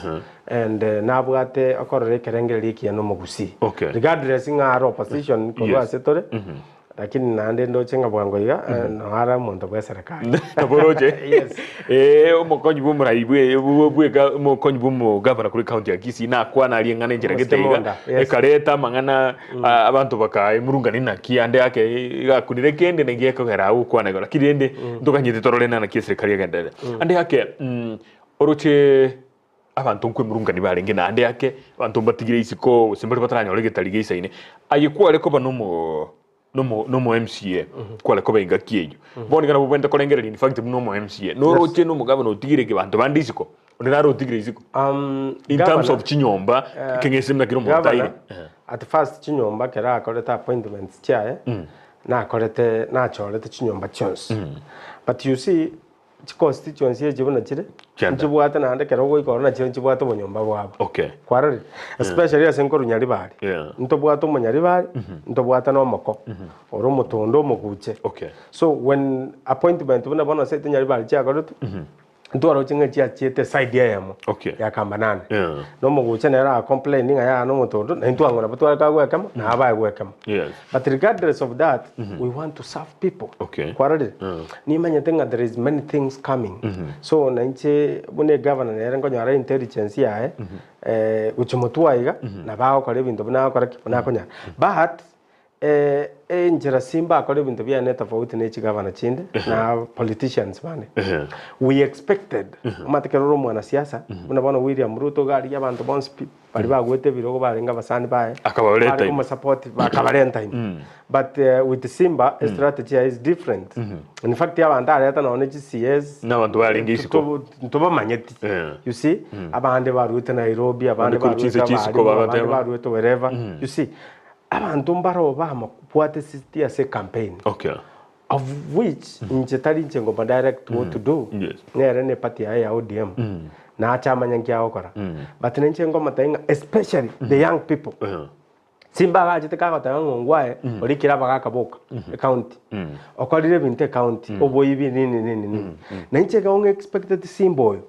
B: And nabwate okorora ekerengererio ekiya nomogusii.
A: Okay.
B: Regardless ng'a are opposition korwa
A: Yes.
B: ase tore, lakini naende ndoche ng'a bwango iga noo are omonto bwa eserekari.
A: Nabo oroche?
B: Yes.
A: Eh, omokonyi bwa omorai bwe bwe- bweka omokonyi bwa omogavana korwa ecounty ya Kisii nakwana aria eng'ana enchera gete iga
B: Monda, yes.
A: ekareta amang'ana ah, abanto bakaemurungania naki ande ake igakunire kende naki gekogera agokwana igo lakini rende ntokanyete torore naki eserekari egenderere. Ande ake oroche Abanto nkwemurungania barenge naende ake, abanto mbatigire isiko, gose mbaria bataranyora egetari geisaine. Aye kware koba nomo nomo nomo MCA, kware koba engaki eyio. Bono iga nabo obwenerete korengereria in fact buna omo MCA, noroche na omogabana otigire ki banto bande isiko? Onde nare otigire isiko? In terms
B: Governor,
A: of chinyomba, ekeng'ese buna kera omonto aire.
B: Governor, at first chinyomba ekero akorete appointments chiaye, nakorete nachorete chinyomba chionsi. But you see, Chiconstituency echi buna chire,
A: Chianda.
B: nchibwate naende ekero ogoika ororo nachio nchibwate obonyomba bwabo.
A: Okay.
B: Kwarorire? Especially ase nkorwa Nyaribari.
A: Yeah.
B: Ntobwate omonyaribari, ntobwate na omoko, ore omotondo omoguche.
A: Okay.
B: So when appointment buna bono ase Nyaribari chiakoretwe, ntwaroche ng'a chiachiete eside eyemo
A: Okay.
B: ya Kambanane.
A: Yeah.
B: Na omoguche nere aga complain ng'a yaya na omotondo, naintwe twang'o nabo tware kagwekemo, nabo baegwekemo.
A: Yes.
B: But regardless of that, we want to serve people.
A: Okay.
B: Kwarorire? Nimanyete ng'a there is many things coming. So na inche buna egavana nere nkonyora intelligence yaye, gochia motwe aiga, nabo agokora ebinto buna agokora ki? Buna akonyara. But, Enchera Simba akore ebinto biaye ne tofauti ne chigavana chinde na politicians bande. We expected omanyete ekero ore omwanasiasa buna bono William Ruto iga arigia abanto bonsi pi baria bagwete ebirogo barenge abasani baye
A: Akabareta
B: bare
A: ime.
B: komosupport bakabarenta ime. But with Simba estrategy yaye is different. In fact abanto areta nonye ne chi CS
A: Na abanto barenge isiko.
B: ntobamanyeti. You see abande baruete Nairobi abande
A: Abande korwa
B: baruete
A: chinse chisiko
B: abarimu abande
A: bagateba.
B: baruete wherever. You see Abanto mbaroo bamobwateseti ase ecampaign,
A: Okay.
B: of which inche tari inche ngoba direct what to do,
A: Yes.
B: nere ne party yaye ya ODM, nache amanye nki agokora. But ninche ngomotebia ng'a especially the young people, Simba agachete kagoteba ng'a ongwae orikire abagaka boka ecounty, okorire ebinto ecounty, oboibi nini nini nini. Na inche iga ng'a expected Simba oyo,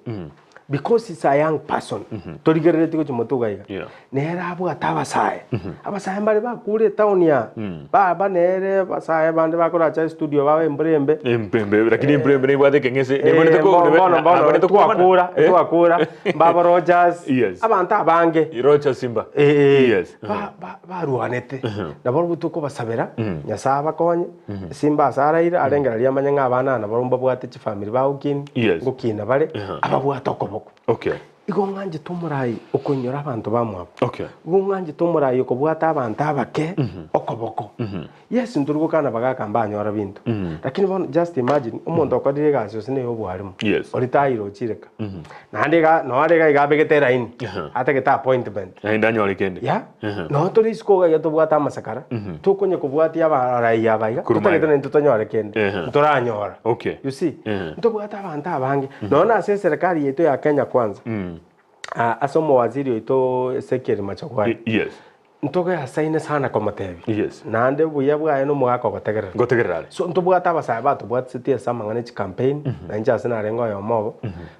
B: Because is a young person, torigereretie gochia motwe iga iga,
A: Yeah.
B: nere abwate abasae. Abasae mbare bakure etown aa, baba nere abasae bande bakoracha estudio babe embura embe.
A: Empembe, lakini embura embe nebwate ekeng'ese,
B: Eh,
A: nebonete ko-
B: bono
A: nebe-
B: bono bono
A: nabonete komana.
B: twakura,
A: Eh?
B: twakura, mbabo Rogers,
A: Yes.
B: abanto abange.
A: Roger Simba.
B: Eh,
A: Yes.
B: ba- ba- barwanete nabo barobwo tokobasabera Nyasae abakonye Simba ase araire arengereria amanye ng'a abana aba nabarobwo mbabwate chifamiri bagokina
A: Yes.
B: ngokina bare
A: Aha.
B: ababwate okoboko
A: Okay.
B: igo ng'anchete omorai okoinyora abanto bamwabo
A: Okay.
B: igo ng'anchete omorai okobwata abanto abake okoboko yes ntori gokana bagaka mbanyora binto lakini bono just imagine omonto okorire egasi gose neye obwarimu
A: Yes.
B: oritaire ochire ka naende iga nore iga iga abegete eraini
A: Aha.
B: atagete appointment
A: Naende anyore kende.
B: Ya,
A: Aha.
B: noo tore isiko iga iga tobwate amasakara, tokonya kobwatia abarai aba iga,
A: Korwa
B: totagete
A: magega.
B: naintwe tonyore kende,
A: Ehe.
B: ntoranyora.
A: Okay.
B: You see,
A: Ehe.
B: ntobwate abanto abange, nonya na ase eserekari yaito ya Kenya Kwanza, ah, ase omowaziri oito Ezekiel Machogu
A: Yes.
B: ntogeasaine sana komotebia,
A: Yes.
B: naende obuya bwaye na omogaka ogotegerera.
A: Ngotegerera are.
B: So ntobwate abasae batobwatiseti ase amang'ana e chicampaign, na inche ase narenge oyomo obo,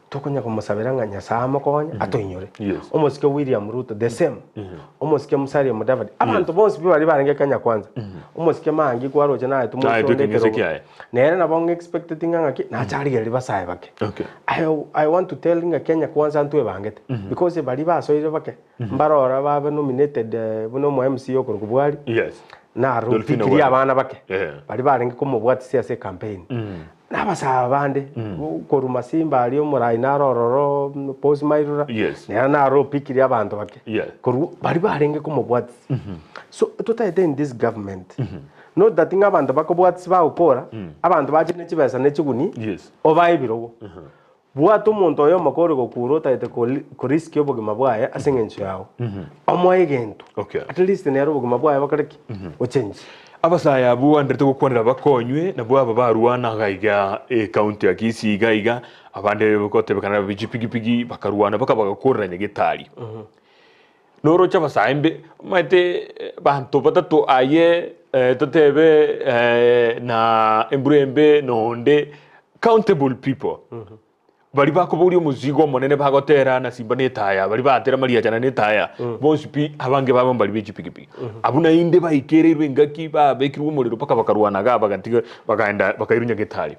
B: tokonya komosabera ng'a Nyasae amokonye atoinyore.
A: Yes.
B: Omosike William Ruto the same, omosike Musalia Mudavadi, abanto bonsi pi baria barenge Kenya Kwanza, omosike Maangi kwaroche naye
A: Naye
B: tomosonde
A: twekeng'ese
B: ekerogo,
A: kiaye.
B: nere nabo ng'expecteti ng'a ng'aki, nache arigereria basae bake.
A: Okay.
B: I, I want to tell ng'a Kenya Kwanza ntwebangete, because baria basoire bake, Mbarora babe nominated buna omo MC okorokwa Bwari,
A: Yes.
B: naro
A: Dolphine
B: pikirie
A: Bwari.
B: abana bake
A: Eh.
B: baria barenge komobwatisia ase ecampaign. Na abasae bande korwa Masimba aria omorai naro ororo Paul Mairura,
A: Yes.
B: nere naro opikirie abanto bake
A: Yes.
B: korwa baria barenge komobwatisia. So totaete in this government, not that ng'a abanto bakobwatisia bagokora, abanto bachire ne chibesa ne chiguni,
A: Yes.
B: obae ebirogo. Bwata omonto oyomo kore gokuura otaete korisk obogima bwaye ase engencho yao. Omoe egento.
A: Okay.
B: At least nere obogima bwaye bokore ki? Bochenche.
A: Abasae abwo gwanderete gokwanera bakonywe, nabwo aba barwana iga iga ecounty ya Kisii iga iga, abande gotebekana be chipigipigi bakarwana baka bagakorera nyagetari. Noroche abasae mbe omanyete banto batato aye totebe na embura embe na onde countable people baria bakoboria omozigo omonene bagotera na simba na etaya baria batera mariachana na etaya bonsi pi abange babo mbari be chipigipigi. Abwo naende baikereirwe engaki babekirwe omorero mpaka bakarwana igaa bagatiga bakaenda bakairwa nyagetari.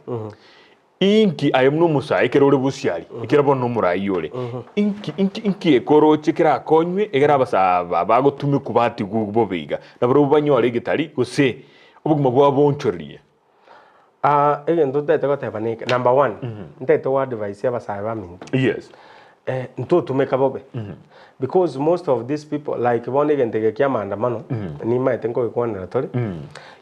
A: Inki aye buna omosae ekero ore bosiari, ekero bono nomoraai ore, inki inki inki ekoroche kerakonywe egere abasae aba bagotumekwa batigwe bobe iga, nabarobwo banyore egetari gose obogima bwabo boonchorerie?
B: Ah, egento ntaete goteba neke, number one, ntaete go advise abasae baminto,
A: Yes.
B: eh, ntotumeka bobe, because most of these people like bono egento eke kia maandamano, nimaete nkogekwanera tore,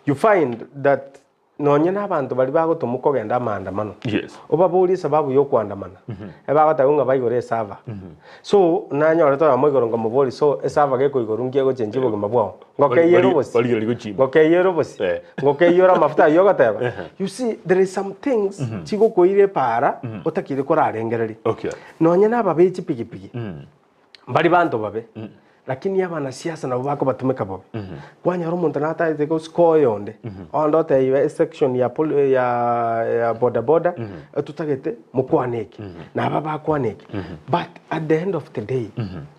B: you find that Nonye nabanto baria bagotomwa kogenda amaandamano,
A: Yes.
B: obaborie esababu y'okoandamana, ebagoteba ng'a baigore esava. So, nanyorete oyomo igoro nkamoboria, so esava gekoigorwa nki egochenchia obogima bwao? Ngokeyera obosie?
A: Barigereria gochimba.
B: Ngokeyera obosie?
A: Eh.
B: Ngokeyora amafuta ayio ogoteba? You see, there is some things chigokoira epaara otakire korarengereria.
A: Okay.
B: Nonye naba be chipigipigi, Mbari banto babe, lakini abanasiasa nabwo bakobatumeka bobe. Kwanyora omonto natagete gosika oyonde, onde oteba esection ya poli ya ya boda boda, etotagete mokwane eke, na aba bakwane eke. But at the end of the day,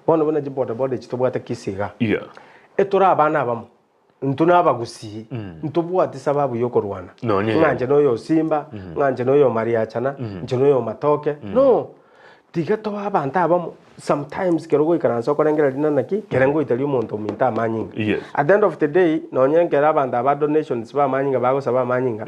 B: bono buna chiboda boda echi tobwate Kisii igaa,
A: Yeah.
B: etore abana abamo, intwe na abagusii, ntobwati sababu ya okorwana.
A: Nonye.
B: Ng'a inche noyo Simba, ng'a inche noyo Mariachana, inche noyo Matoke, no. Tiga tobe abanto abamo, sometimes kero ogoikaransa okorengereria ng'a naki, kere ngoitaria omonto ominto amanyinga.
A: Yes.
B: At the end of the day, nonye nkere abanto aba donations ba amanyinga bagosaba amanyinga,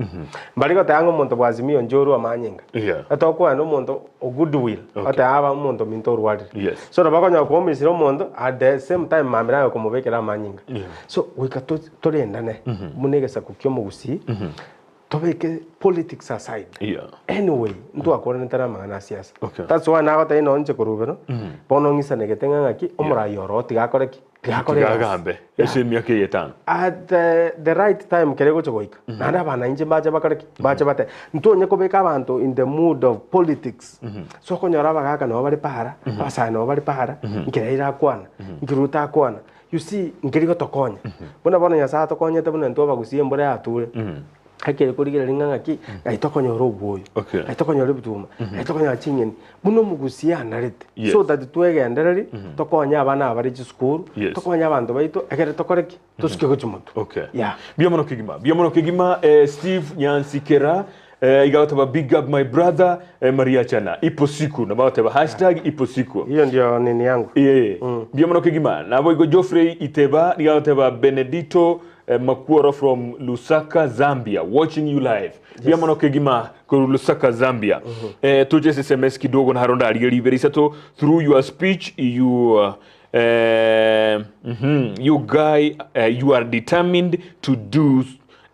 B: mbari goteba ng'a omonto bwa Azimio inche orwe amanyinga.
A: Yeah.
B: Etokwana omonto o goodwill,
A: Okay.
B: oteba aba omonto ominto orwarire.
A: Yes.
B: So nabo okonyora kwaumisire omonto, at the same time mambia naye okomobekera amanyinga.
A: Yeah.
B: So goika to torendane buna egesaku kia omogusii, Tobeke politics aside.
A: Yeah.
B: Anyway, ntwakwananete na amang'ana a siasa.
A: Okay.
B: That's why nagotebia nonye inche korwa bero, bono ng'isanegete ng'a ng'aki, omorai oro tiga akore ki? Tiga akore
A: Tiga
B: egasi.
A: agambe
B: Yeah.
A: ase emiaka eye etano.
B: At the, the right time kere egocha goika, naende abana inche mbache bakore ki? Mbache batebe. Ntonye kobeka abanto in the mood of politics. So okonyora abagaka nabo bare para, abasae nabo bare para, nkere Raila akwana, nkere Ruto akwana. You see, nkeri gotokonya. Buna bono Nyasae atokonyete buna intwe abagusia embura yature, ekere korigereria ng'a ng'aki, ng'ai tokonyora obwoyo,
A: Okay.
B: ng'ai tokonyora ebituma, ng'ai tokonyora ching'eni, buna omogusia anarete.
A: Yes.
B: So that twegendereri, tokonye abana aba bare chisukuru,
A: Yes.
B: tokonye abanto baito, ekere tokore ki? Tosuke gochia motwe.
A: Okay.
B: Yeah.
A: Mbuya mono kegima. Mbuya mono kegima eh, Steve Nyansikera eh, iga agoteba big up my brother eh, Maria Chana. Ipo siku nabo agoteba hashtag ipo siku.
B: Hiyo ndio nini yangu.
A: Ee, mbuya mono kegima. Naboigo Geoffrey Iteba nigo agoteba Benedito eh, Makuoro from Lusaka, Zambia watching you live. Mbuya mono kegima korwa Lusaka, Zambia. Eh, toche ase SMS kidogo naro ndarigerie ibere isato through your speech you uh, eh, mhm, you guy eh, you are determined to do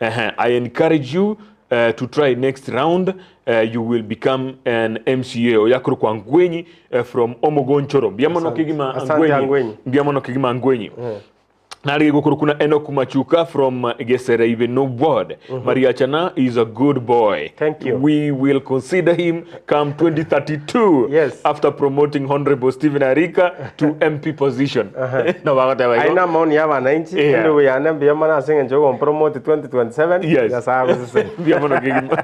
A: uh, I encourage you uh, to try next round uh, you will become an MCA oyakuru kwa Ngwenyi uh, from Omogonchoro mbuya mono
B: Asante.
A: kegima
B: Asante,
A: Angwenyi
B: Angwenyi.
A: mbuya mono kegima Angwenyi Nare gokoro kuna Enoch Machuka from Gesere Ibeno ward. Maria Chana is a good boy.
B: Thank you.
A: We will consider him come 2032
B: Yes.
A: after promoting Honorable Stephen Arika to MP position. No bagoteba igo.
B: Aina maoni ya abananchi,
A: Yeah.
B: endugu yane mbuya mono ase eng'encho yokompromote 2027,
A: Yes.
B: Nyasae agosesenie.
A: Mbuya mono kegima.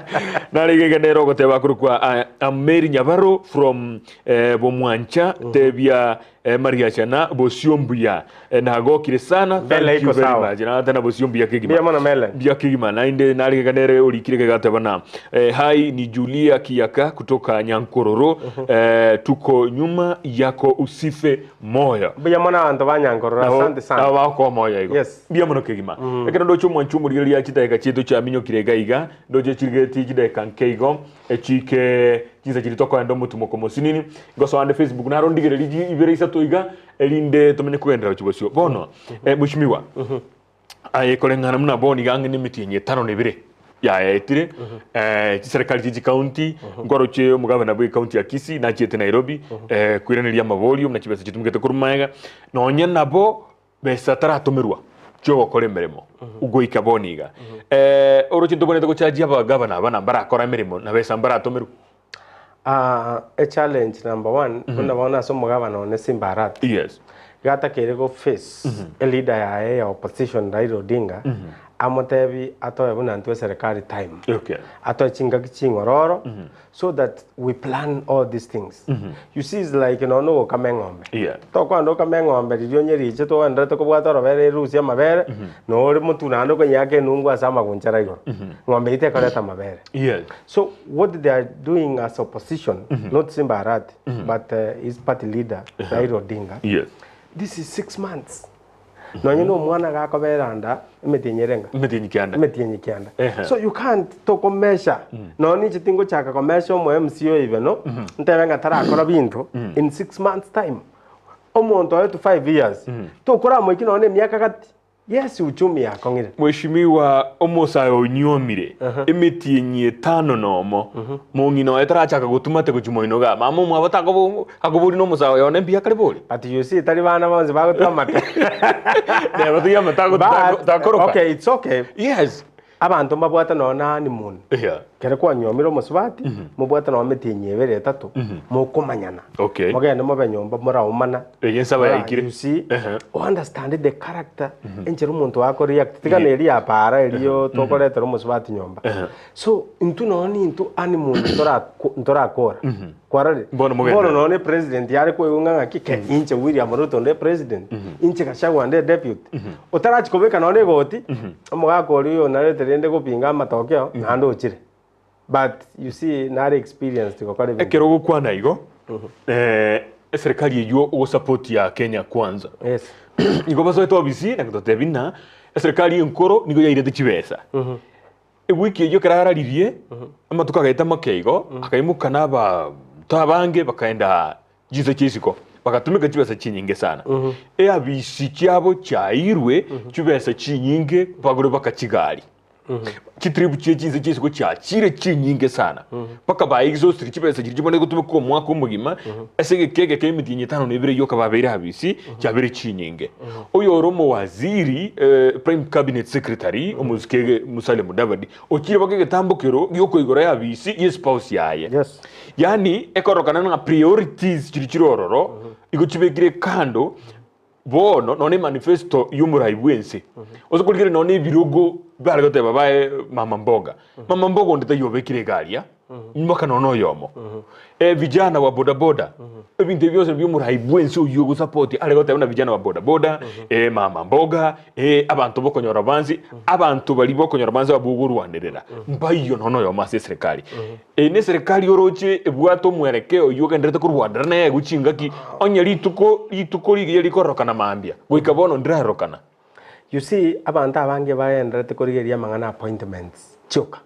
A: Nare gega nere ogoteba korokwa uh, Mary Nyabaro from eh, Bomwancha tebia Eh, Maria Chana bosio mbuya eh, nagokire sana
B: Mbele
A: thank you
B: iko
A: very
B: sawa.
A: much na tena bosio mbuya kegima
B: Mbuya mono Mele.
A: mbuya kegima nainde narigega nere orikire kegateba na eh, hai ni Julia Kiaka kutoka Nyankororo eh, tuko nyuma yako usife moyo
B: Mbuya mono abanto ba Nyankororo, asante sana.
A: nabo bagokoa moyo igo
B: Yes.
A: mbuya mono kegima ekero ndoche omwancho omorigereria chidageka chiaito chiaminyokire iga iga ndoche chirigeretie chidageka nke igo Echike chinsa chiria tokoenda omotumoko mosinini, ngosoa ande Facebook naro ndigererie chi ibere isato iga, erinde tomenye kogenderera gochia bosio. Bono, eh, mweshimiwa, aye koreng'ana buna bono iga ang'e na emetienyi etano na ebere yaetire, eh, chiserikali chie chicounty, nkwaroche omogavana bwe ecounty ya Kisii nachiete Nairobi, eh, koiraneria amaborio buna chibesa chitumegete korwa magega, nonye nabo Besa taratomerwa chi'ogokora emeremo goika bono iga. Eh, oroche ntobwenerete gochajia abagavana aba na mbarakora emeremo na besa mbaratomerwe?
B: Ah, e challenge number one, buna bono ase omogavana one Simba Arati,
A: Yes.
B: iga atakeire go face e leader yaye ya opposition Raila Odinga, amotebi atoe buna intwe eserekari time.
A: Okay.
B: Atoe chingaki ching'ororo, so that we plan all these things. You see it's like nonya ogokama eng'ombe.
A: Yeah.
B: Tokwenda okame eng'ombe riria onyeriche togenderete kobwata orobere erusie amabere, nore motwe naende okonyeaka enungu ase amagunchara igoro. Ng'ombe eyio tekoreta amabere.
A: Yes.
B: So what they are doing as opposition, not Simba Arati, but his party leader, Raila Odinga,
A: Yes.
B: this is 6 months. Nonye na omwana gakobera nda emetienyi ere enga?
A: Emetienyi kianda.
B: Emetienyi kianda.
A: Ehe.
B: So you can't tokomesha. Nonye ninche tingochaka komesha omo MC oyo ibe no, ntebe ng'a tarakora binto in 6 months time. Omonto oetwe 5 years, tokoramoikia nonye na emiaka gati. Yes, uchumi yakong'ire.
A: Mweshimiwa omosae onyuomire emetienyi etano nomo mong'ina oye tarachaka gotuma ate gochia moino igaa mama omwabo takobo akobori na omosae oye one mbuya kare bori.
B: But you see tari bana bonsi bagotwa amate.
A: Neba taiyo amate ago-
B: But,
A: takoroka.
B: okay, it's okay.
A: Yes.
B: Abanto mbabwate nonya na honeymoon.
A: Yeah.
B: Ekero kwanyuomire omosubati, mobwate nonya emetienyi ebere etato, mokomanyana.
A: Okay.
B: Mogende mobe nyomba moraumana.
A: Eye ensaba
B: Mora-
A: yaikire.
B: You see,
A: Ehe.
B: o understand the character, enchera omonto ako react. Tiga na eria ya para erio tokoretera omosubati nyomba. So, intwe nonya nintwe honeymoon ntorako- ntorakora. Kwarorire?
A: Bono mogende.
B: Bono nonya ne president yare koigwa ng'a ng'aki ke inche William Ruto nde president, inche Gachagua nde deputy. Otarachia kobeka nonya egoti, omogaka oria oyo onarete rende gopinga amatokeo, naende ochire. But you see nare experienced gokora ebinto.
A: Ekero ogokwana igo, Eh, eserikali eywo ogosupport ya Kenya Kwanza.
B: Yes.
A: Igo basoete obisi na gototebia ng'a eserikali enkoro nigo yairete chibesa. Ewiki eyio ekero araririe, amatuko agaeta make igo, akaimoka na abanto abange bakaenda chinse chia isiko, bagatumeka chibesa chinyinge sana. Eabisi chiabo chiairwe chibesa chinyinge bagore baka chigari. Chitrip chie chinse chia isiko chiachire chinyinge sana. Mpaka ba exhausted chibesa chiria chibwenerete gotumeka omwaka omogima, ase egeka egeke emetienyi etano na ebere yoka babeire abisi, chiabeire chinyinge. Oyo ore omowaziri, prime cabinet secretary, omosike Musalia Mudavadi, ochire mpaka egetambokero giokoigora eabisi ye spouse yaye.
B: Yes.
A: Yaani ekorokana ng'a priorities chiria chire ororo, igo chibekire kando, Bono nonya emanifesto y'omorai bw'ense, ose korigereria nonya ebirogo bare goteba bae mama mboga, mama mboga onde taiyo obekire egari aa, mpaka nonya oyomo. Vijana wa bodaboda, ebinto ebi bionsi nabio omorai bw'ense oyio ogosupport are goteba buna vijana wa bodaboda, mama mboga, abanto bokonyora bansi, abanto baria bokonyora bansi abwo ogorwanerera, mbaiyo nonya oyomo ase eserekari. Eye neserekari oroche ebwate omwerekeo oyio ogendererete korwanera nere chingaki, onye rituko rituko rigiya rikororokana mambia, goika bono ndirarorokana.
B: You see, abanto abange bagendererete korigereria amang'ana appointments chioka.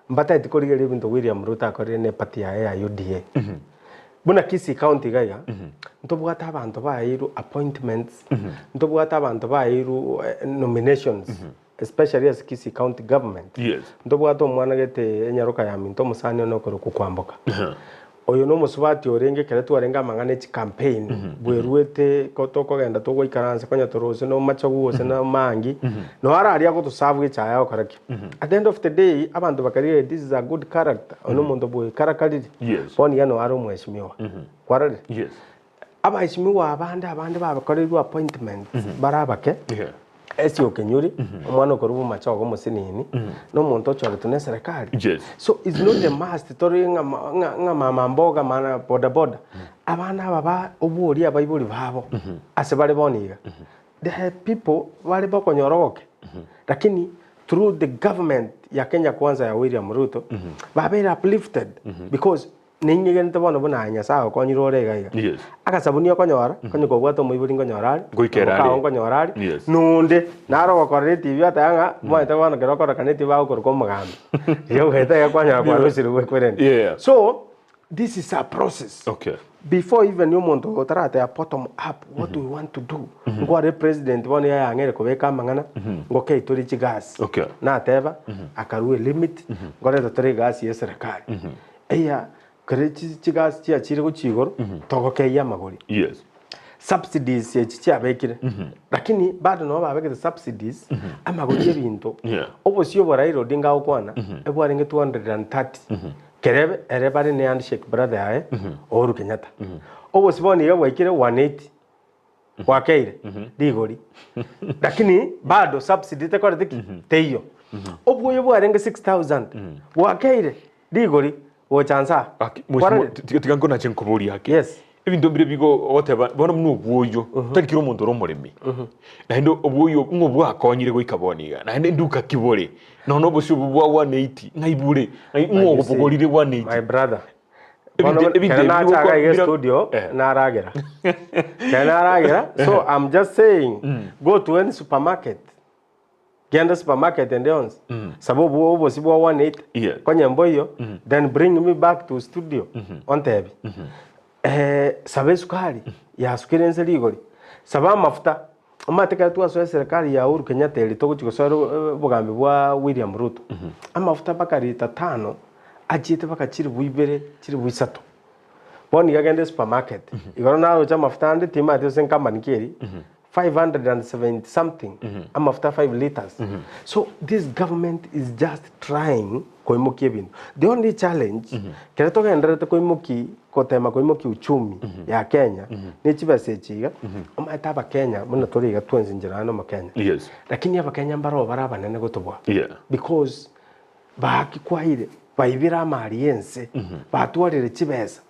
B: Mbatageti korigereria ebinto William Ruto akorire ne eparty yaye ya UDA. Buna Kisii County iga iga, ntobwate abanto baeirwe appointments, ntobwate abanto baeirwe nominations. Especially ase Kisii County Government.
A: Yes.
B: Ntobwate omwana gete enyaroka ya minto omosani one okorokwa Kwamboka. Oyo nomosubati orenge ekero twarenge amang'ana e chicampaign bweruete ko tokogenda togoikaransa konya tore gose na omachagu gose na omangi noo araria agotoserve echae agokora ki. At the end of the day abanto bakarigereria this is a good character oyo nomonto bwekarakariri
A: Yes.
B: bono iga noo are omweshimiwa. Kwarorire?
A: Yes.
B: Abaheshimiwa abande abande bakoreirwe appointments bare abake,
A: Yeah.
B: Essie Okenyuri, omwana okorwa Bomachoge omosinini, na omonto ochoretwe na eserekari.
A: Yes.
B: So it's not a must tore ng'a ma- ng'a ng'a mama mboga mana boda boda. Abana aba ba oborie abaibori babo ase bare bono iga. There are people bare bakonyora ogoke, lakini through the government ya Kenya Kwanza ya William Ruto, babeire uplifted because Ninyegenete bono buna aye Nyasae agokonyire ore iga iga.
A: Yes.
B: Agasabuni okonyora, konya kobwate omoibori nkonyora are,
A: Goikera
B: na mokao
A: are.
B: nkonyora are,
A: Yes.
B: nonde nare ogokorera etibi oteba ng'a omanyete bono kero okorokana etibi bagokorokwa omogambi. Riria ogoeta iga kwanyora kwarusire gwekorende.
A: Yeah.
B: So, this is a process.
A: Okay.
B: Before even omonto otarateba bottom up what we want to do, nkware president bono yayang'eire kobeka amang'ana, ngokei tore chigasi.
A: Okay.
B: Nateba, akarua elimit, nkoreta tore egasi ya eserekari. Eya, kere chigasi chiachire gochia igoro, togokeyia amagori.
A: Yes.
B: Subsidies echi chiabekire, lakini bado nabo babegete subsidies, amagori y'ebinto,
A: Yeah.
B: obosio obo Raila Odinga agokwana, ebwarenge 230, kere ere bare ne handshake brother yaye, Uhuru Kenyatta. Obosio bono iga bwaikire 180. Gwakeire rigori lakini bado subsidy tekoreti ki? Teiyo. Obwoyo bwarenge 6000 bwakeire rigori gocha nsa aa.
A: Aki, mheshimiwa, tiga tiga nkonache nkoborie ake.
B: Yes.
A: Ebinto mbire bigo ogoteba bono buna obwoyo, tari kera omonto ore omoremi. Naende obwoyo ng'o bwakonyire goika bono iga, naende nduka ki bore? Nonya obosio obo bwa 180 ng'ai bore? Ng'ai ng'o ogobogorire 180?
B: My brother,
A: Ebinto
B: Bono
A: ebinto
B: kero
A: ebi
B: nacha iga iga
A: bira-
B: studio
A: Eh.
B: naragera kero naragera so I'm just saying go to any supermarket genda supermarket ende yonsi saba obo obosi bwa 180
A: Yes.
B: konya mboiyo then bring me back to studio ontebi eh, saba esukari yasukire inse rigori saba amafuta omanyete ekero twasoa eserekari ya Uhuru Kenyatta eri togochi gosoera obogambi bwa William Ruto amafuta mpaka lita tano achiete mpaka chilifu ibere, chilifu isato. Bono iga genda esupermarket, igoro naroche amafuta ande timanyeti gose nkampani ki eri, 570 something amafuta 5 litres. So this government is just trying koimokia ebinto. The only challenge, ekero togendererete koimoki gotema koimokia uchumi ya Kenya, ne chibesa echi iga, omanyete abakenya buna tore iga twensi inche nonye na omokenya,
A: Yes.
B: lakini abakenya mbaro bare abanene gotobua
A: Yeah.
B: because Baakikwaire, baibire amari y'ense, batwarire chibesa.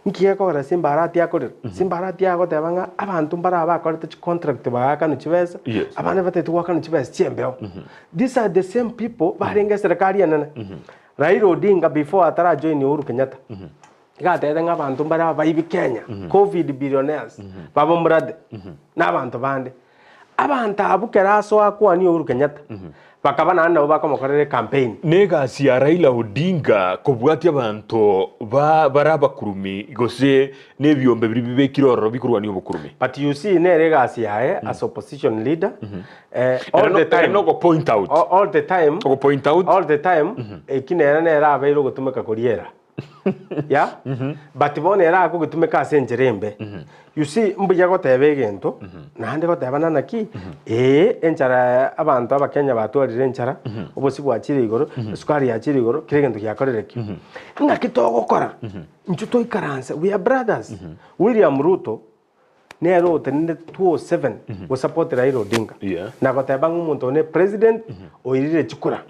B: Nki gekogera Simba Arati akorera? Simba Arati agoteba ng'a abanto mbare bakorete chicontract bagaakanwa chibesa,
A: Yes.
B: abande batagete goakanwa chibesa chi'embeo. These are the same people barenge eserekari enene. Raila Odinga before atarajoin Uhuru Kenyatta, Iga atebete ng'a abanto mbare abaibi Kenya, Covid billionaires, baba Murade, na abanto bande. Abanto abwo kero asoa akwanie Uhuru Kenyatta, bakaba naende nabo bakomokorera ecampaign.
A: Negasi ya Raila Odinga kobwatia abanto ba bare abakurumi gose nebiombe biria bibekire ororo bikorwania obokurumi.
B: But you see nere egasi yaye as opposition leader, eh, all
A: Ere no-
B: the
A: ere
B: time,
A: nogo point out.
B: all, all the time,
A: Ogo point out.
B: all the time, eki nere nere abeire ogotumeka koriera. Yeah? But bono ere akogetumeka ase enchera embe. You see, mbuya goteba egento, naende goteba na naki, ee, enchara abanto abakenya batwarire enchara, obosie bwachire igoro, esukari yachire igoro, kera egento giakorire ki. Ng'aki togokora? Intwe toikaranse, we are brothers. William Ruto, nere otenenete 207 gosupport Raila Odinga,
A: Yeah.
B: na goteba ng'a omonto one president oirire chikura.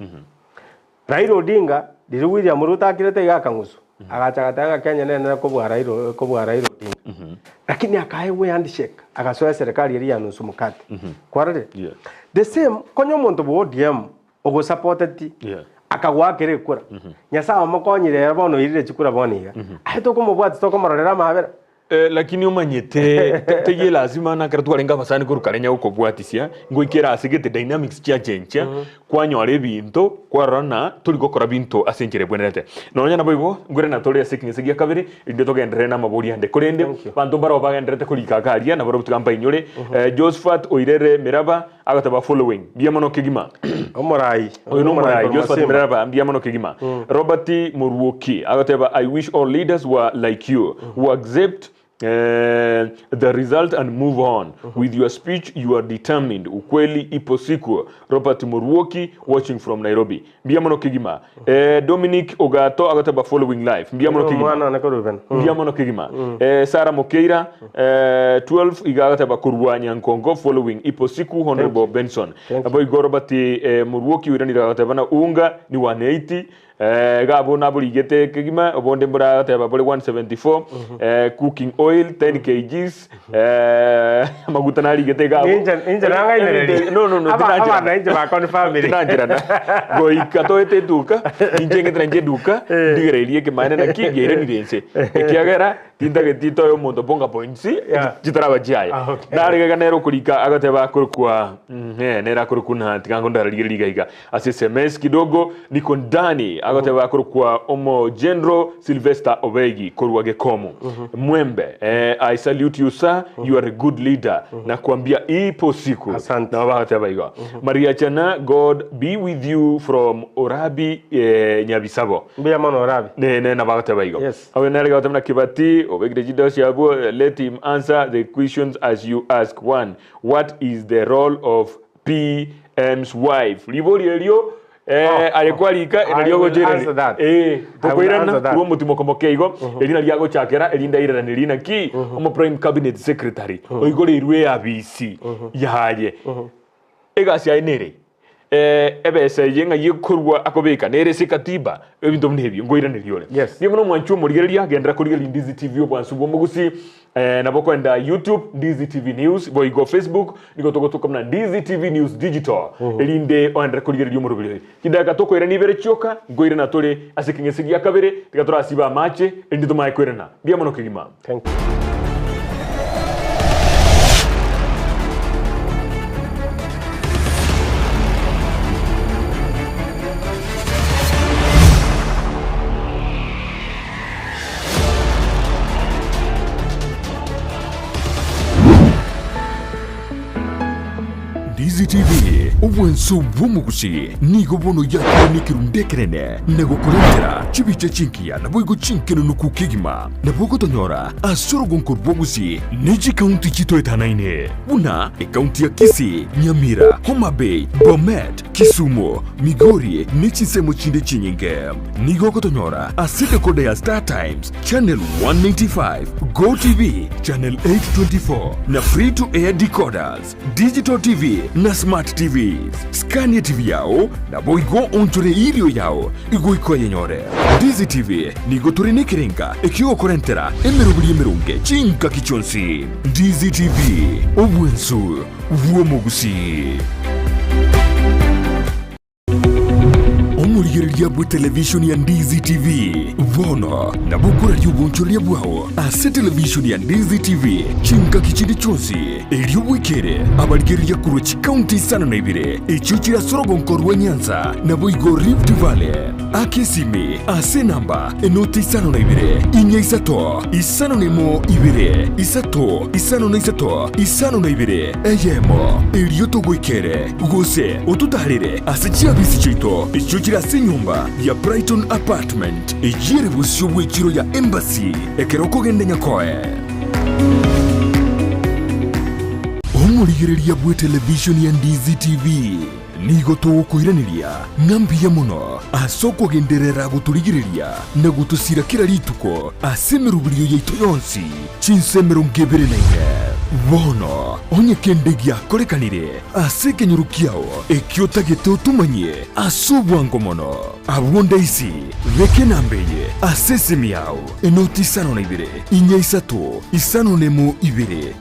B: Raila Odinga, riria William Ruto akirete iga akang'uswa, agacha agateba ng'a Kenya nenene kobua Raila kobua Raila Odinga. Lakini akaegwa ehandshake, agasoa eserekari eria ya nusu mkate. Kwarorire?
A: Yeah.
B: The same, konya omonto bwa ODM ogosapoteti,
A: Yeah.
B: akagoakera ekura, Nyasaye omokonyire ere bono oirire chikura bono iga, aye tokomobwatia tokomororera amabera?
A: Lakini omanyete teiyo elasima na ekero twarenge abasani korwa kare onye gokobwatisia, ngoikera ase gete dynamics chiachenchia, kwanyora ebinto, kwarora ng'a tori gokora binto ase enchera ebwenerete. Nonya naboigo, nkorende tore ase ekeng'ese gia kabere, erinde togenderere na amabori ande. Korende,
B: Thank you.
A: abanto mbarabwo bagendererete korika aka aria, nabarabwo tiga mbainyore. Josephat Oirere Miraba, agoteba following, mbuya mono kegima.
B: Omorai.
A: Oyo nomorai
B: korwa
A: Josephat
B: Masimba.
A: Miraba mbuya mono kegima. Robert Moruoki agoteba I wish all leaders were like you who accept eh, the result and move on with your speech you are determined ukweli ipo siku Robert Moruoki watching from Nairobi mbuya mono kegima. Eh, Dominic Ogato agoteba following life mbuya mono kegima.
B: Omwana one korwa Ruben.
A: Mbuya mono kegima. Eh, Sarah Mokeira eh, 12 iga agateba korwa Nyankongo following ipo siku Honorable Benson.
B: Thank you.
A: Boigo Robert eh, Moruoki oiranire agateba na unga ni 180 eh, iga abwo naborigete kegima obonde mbora agateba bore 174 eh, cooking oil 10 kgs eh, amaguta narigete iga abwo.
B: Ninche ninche nang'ainereria.
A: No, no, no,
B: Aba-
A: tinancherana.
B: abana inche bakonfirmire.
A: Tinancherana. Goika toete eduka, ninche ng'ete nainche eduka, ndigererie ekemanene naki giairanire inse. Ekiagera, tintageti toe omonto bonga points,
B: Yeah.
A: chitaraba chiaye.
B: Ah, okay.
A: Nare iga nere okorika agateba akorokwa, mm, nere akorokwa na tiga ngondararigereria iga iga. Ase SMS kidogo, niko ndani, agoteba akorokwa omo General Sylvester Obegi korwa Gekomo. Mwembe, eh, I salute you sir, you are a good leader. Nakwambia ipo siku.
B: Asante.
A: Nabo bagoteba igo. Maria Chana, God be with you from Orabi eh, Nyabisabo.
B: Mbuya mono Orabi.
A: Ne, ne, nabo agoteba igo.
B: Yes.
A: Oyo nere goteba na Kibati, obekire chidoo chiabwo, let him answer the questions as you ask. One, what is the role of PM's wife. Riborio erio eh,
B: Oh,
A: aye
B: oh.
A: kwarika
B: I
A: nario
B: will
A: ogochereri.
B: answer that.
A: Eh,
B: I will
A: tokoirana
B: answer that.
A: korwa omotimo moke igo eri nario agochakera erinde airerane rinaki omo prime cabinet secretary oigoreirwe eabisi yaye egasi yaye nere eh, ebesa eye ng'ai ekorwa akobeka nere ase ekatiba ebinto buna ebio nkoiraneria ore
B: Yes.
A: nigo buna omwanchi omorigereria genderera korigereria Ndizi TV obwansu bw'omogusi Eh, nabo kwenda YouTube Ndizi TV News boigo Facebook nigo togotoka buna Ndizi TV News Digital erinde oenderere korigereria omoroberi oyo chidakika tokoirana ibere chioka nkoirana tore ase ekeng'ese gia kabere tiga torasibe amache erinde tomaye koirana mbuya mono kegima.
B: Thank you.
C: Ndizi TV, obwanso bw'omogusi, nigo bono yakire nekerundu ekenene na gokorentera chibicha chingiya naboigo chinkenenuku kegima. Nabo ogotonyora ase orogonko rw'obogusi ne chikaunti chitoetanaine buna ekaunti ya Kisii, Nyamira, Homa Bay, Bomet, Kisumu, Migori ne chinsemo chinde chinyinge. Nigo ogotonyora ase decoder ya Star Times, Channel 195, Go TV, Channel 824 na Free to Air decoders, Digital TV na Smart TVs. Scan TV yao naboigo onchore irio yao igoika oyenyore. Ndizi TV nigo tore nekerenga ekiogokorentera emeroberi emeronge chingaki chionsi. Ndizi TV, obwensu bw'omogusii. Omorigereria bw'etelevishoni ya Ndizi TV bono nabo okoraria obonchoreria bwao ase televishoni ya Ndizi TV chingaki chinde chionsi, erio bwekere abarigereria korwa chikaunti isano na ibere echio chire ase orogonko rwa Nyanza naboigo Rift Valley. Aka esimi ase enamba enoti isano na ibere, inya isato, isano na emo ibere, isato, isano na isato, isano na ibere, eyemo, erio togoikere, gose ototaarere ase chiabisi chiaito echio chire ase enyomba ya Brighton Apartment, eyio ere bosio bw'echiro ya Embassy ekero okogenda Nyakoe. Omorigereria bw'etelevishoni ya Ndizi TV. Nigo togokoiraneria ng'a mbuya mono ase okogenderera gotorigereria na gotosira kera rituko ase emeroberio yaito yonsi, chinsa 24. Bono, onye kende giakorekanire ase ekenyoro kiao ekio otagete otomanyie ase obwango mono, abwo ndaisi, beka enamba eye ase esimi yao, enoti 52, inya isato, 5 na 2, 3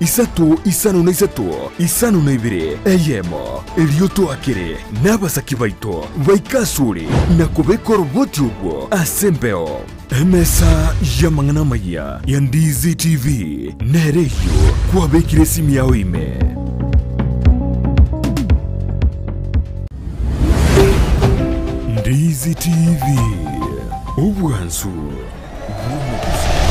C: 5 na 3, 52, eyemo. Erio toakere nabasaki baito baike asore na kobeka oroboti orwo ase embeo. Emesa y'amang'ana amayia ya Ndizi TV nere eyio kwabekire esimi yao ime. Ndizi TV, obwansu bw'omogusii.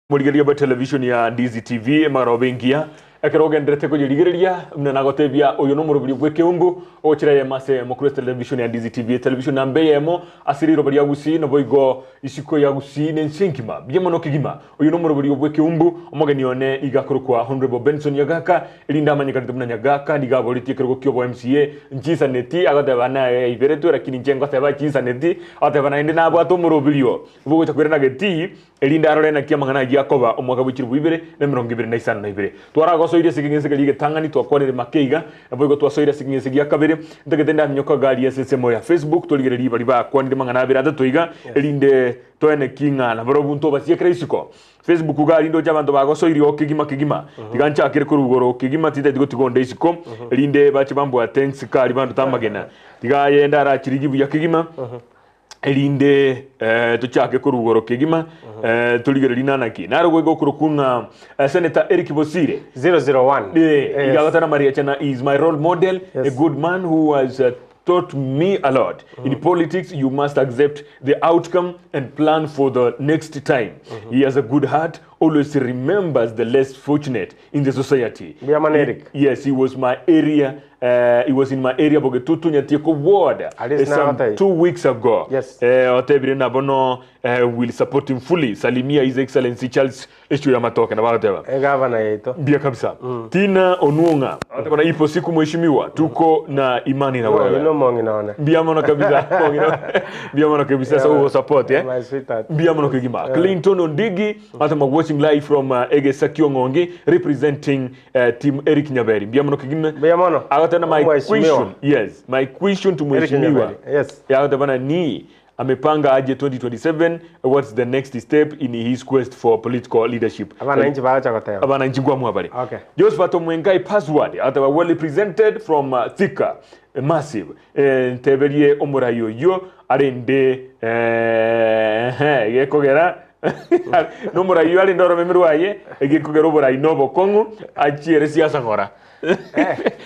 A: Morigereria bwa television ya Ndizi TV emarobe engiya ekero ogenderete koyerigereria buna nagotebia oyo nomoroberio bw'ekeumbu ogochira eyemo ase eyemo korwa television ya Ndizi TV television namba eyemo ase riroba ria Gusii naboigo isiko ya Gusii na ense engima buya mono kegima oyo nomoroberio bw'ekeumbu omogeni one nigo akorokwa Honourable Benson Nyagaka erinde amanyekanete buna Nyagaka nigo aboretie ekerogo kiobo MCA nchisaneti agoteba naye aiberetwe lakini inche ngoteba chisaneti agoteba naende nabwate omoroberio bogocha koirana getii Erinde arore naki amang'ana ayio akoba omwaka bwe chilifu ibere na emerongo ebere na isano na ibere. Twaragosoire ase ekeng'ense keria egetang'ani, twakwanire make iga, naboigo twasoire ase ekeng'ense gia kabere. Ntagete ndaminyoka gari ase ensemo ya Facebook, torigererie baria bakwanire amang'ana abere atato iga, erinde toeneki ng'a nabarobwo ntobasiekere isiko. Facebook gari ndoche abanto bagosoirie oo kegima kegima. Tiga nchakere korwa igoro kegima, tintageti gotiga onde isiko, erinde bache bambwate nsikari bandute amagena. Tiga aye ndarachirigie buya kegima. Erinde tochake korwa igoro kegima, torigererie nanaki. Naro goika okorokwa ng'a Senator Eric Bosire.
B: 001.
A: Eh, iga agotana Mariachana is my role model, a good man who has taught me a lot. In politics, you must accept the outcome and plan for the next time. He has a good heart, always remembers the less fortunate in the society.
B: Mbuya mono Eric.
A: Yes, he was my area He was in my area Bogetutu Nyatieko ward
B: At least
A: some
B: nagotebi.
A: 2 weeks ago.
B: Yes.
A: Otebire na bono will support him fully. Salimia His Excellency Charles Echuya Matoke nabo agoteba.
B: Egavana yaito.
A: Mbia kabisa. Tina Onuong'a agoteba na ipo siku mheshimiwa tuko na imani na
B: Oyo
A: wewe.
B: nomong'ina one.
A: Mbia mono kabisa. Mong'ina. Mbia mono kabisa so yeah. support eh.
B: My sweetheart.
A: Mbia mono kegima. Clinton Ondigi atema watching live from Egesa Kiong'ongi representing Team Eric Nyaberi mbuya mono kegima.
B: Mbuya mono.
A: Agoteba my
B: Mheshimiwa.
A: question. Yes, my question to
B: Eric
A: mheshimiwa.
B: Nyaberi. Yes.
A: Agoteba na ni amepanga aje 2027 what's the next step in his quest for political leadership.
B: Abananchi bagocha goteba.
A: Abananchi nkwamua bare.
B: Okay.
A: Josephat Omwengai password agoteba well represented from Thika massive eh, nteberie omorai oyio arende eh, gekogera Nomorai oyio arende oromeme rwaye, egekogera oborai na obokong'u, achiere siasa ng'ora.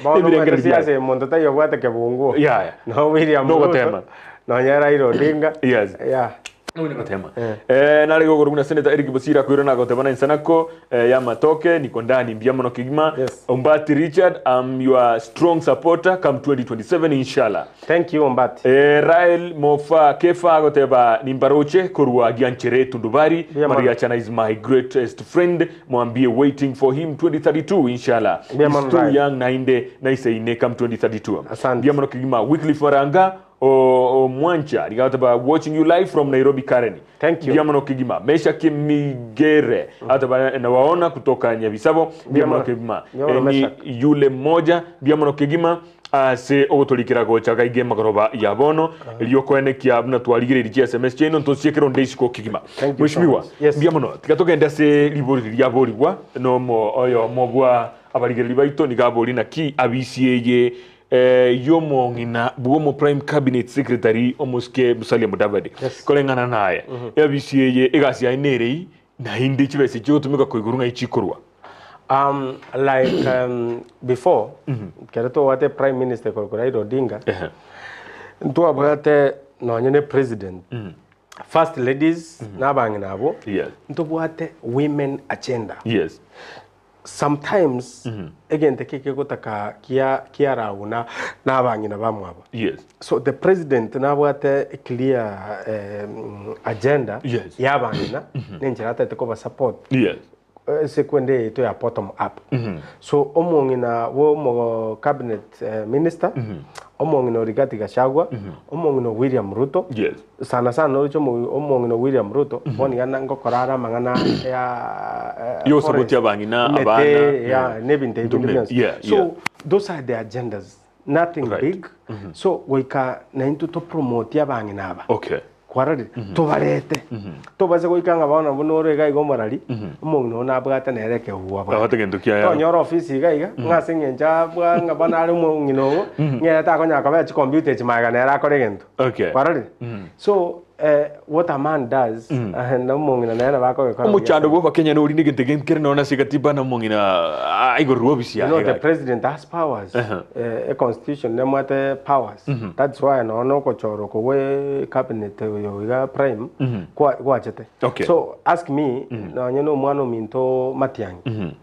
B: Bono
A: Ebirengererio
B: omanyete
A: biaye.
B: siasa omonto taiyo obwate kebunguo.
A: Yaya.
B: No William
A: Nogotema.
B: Ruto, nonya Raila Odinga.
A: Yes.
B: Yeah.
A: Nogotema. Eh, nare gokora buna Senator Eric Bosire akoirana na goteba na ensanako eh, y'amatoke niko ndani mbuya mono kegima.
B: Yes.
A: Ombati Richard, I'm your strong supporter come 2027 inshallah.
B: Thank you Ombati.
A: Rael Mofa Kefa agoteba nimbaroche korwa Gianchere Tundubari
B: Mbuya mono.
A: Mariachana is my greatest friend mwambie waiting for him 2032 inshallah
B: Mbuya
A: He's
B: mono
A: too
B: Rael.
A: young nainde naiseine come 2032
B: Asante.
A: Mbuya mono kegima Wycliffe Maranga o, o Mwancha nigo agoteba watching you live from Nairobi Karen
B: Thank you.
A: Mbuya mono kegima Meshack Migere agoteba nawaona kutoka Nyabisabo mbuya mono
B: mono.
A: kegima
B: Mbuya mono
A: ni
B: Meshack.
A: yule mmoja mbuya mono kegima. ase ogotorikera gocha gaiga emagoroba ya bono, erio okoenekia buna twarigereirie chi sms chiaino ntosiekere onde isiko kegima.
B: Thank you so
A: Mheshimiwa,
B: much. Yes.
A: mbuya mono. Tiga togende ase ribori riria riaborigwa nomo oyomo bwa abarigereri baito nigo aborie naki abisi eye eh, y'omong'ina bw'omo prime cabinet secretary omosike Musalia Mudavadi.
B: Yes.
A: Koreng'ana naye, abisi eye egasi yaye nerei naende chibesa chigotumeka koigoro ng'ai chikorwa?
B: Um, like um, before kero twabwate prime minister korokwa Raila Odinga
A: Ehe.
B: ntwabwate nonye ne president first ladies na abang'ina abwo
A: Yes.
B: ntobwate women agenda
A: Yes.
B: sometimes egento eke kegotaka kia kiaragwa na na abang'ina bamwabo
A: Yes.
B: so the president nabwate a clear um, agenda
A: Yes.
B: ya abang'ina nenchera atagete koba support
A: Yes.
B: ase ekwenda yaito ya bottom up. So omong'ina bwa omo cabinet eh, minister, omong'ina o Rigathi Gachagua, omong'ina o William Ruto,
A: Yes.
B: sana sana oroche omo- omong'ina o William Ruto, bono iga na- ngokora are amang'ana ya eh,
A: Yogosapotia
B: forest,
A: abang'ina,
B: emete,
A: abana,
B: yeah,
A: yeah.
B: nebinto ebinde
A: Ntume-
B: bionsi.
A: yeah,
B: So
A: yeah.
B: those are the agendas, nothing
A: Right.
B: big. So goika naintwe topromote abang'ina aba.
A: Okay.
B: Kwarorire? Tobarete. Tobase goika ng'a bono buna ore iga iga omorari, omong'ina oo nabwate nere ekegugwa abwate.
A: Abwate gento kiaye.
B: Tonyora ofisi iga iga, ng'a ase eng'encho abwa ng'a bono are omong'ina oo, ng'a ere takonyara kobea chikompiuta echi magega nere akore egento.
A: Okay.
B: Kwarorire? So, eh, what a man does, na omong'ina nere nabo akogekora buya
A: Omochando
B: sana.
A: bwa abakenya nori negento eke nkere nonya ase egatiba na omong'ina aigorerwe ofisi
B: You
A: yaye
B: know, the
A: gaki.
B: president has powers.
A: Uh-huh.
B: Eh, e constitution nemwate powers. That's why nonya na ogochorwa okwo gwe cabinet oyo iga prime kwa gwachete.
A: Okay.
B: So ask me nonya na omwana ominto Matiang'i.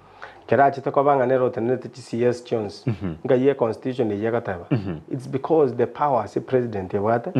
B: Kero achete koba ng'a nere otenerete chi CS chionsi, ngai e constitution eyio egoteba. It's because the powers e president ebwate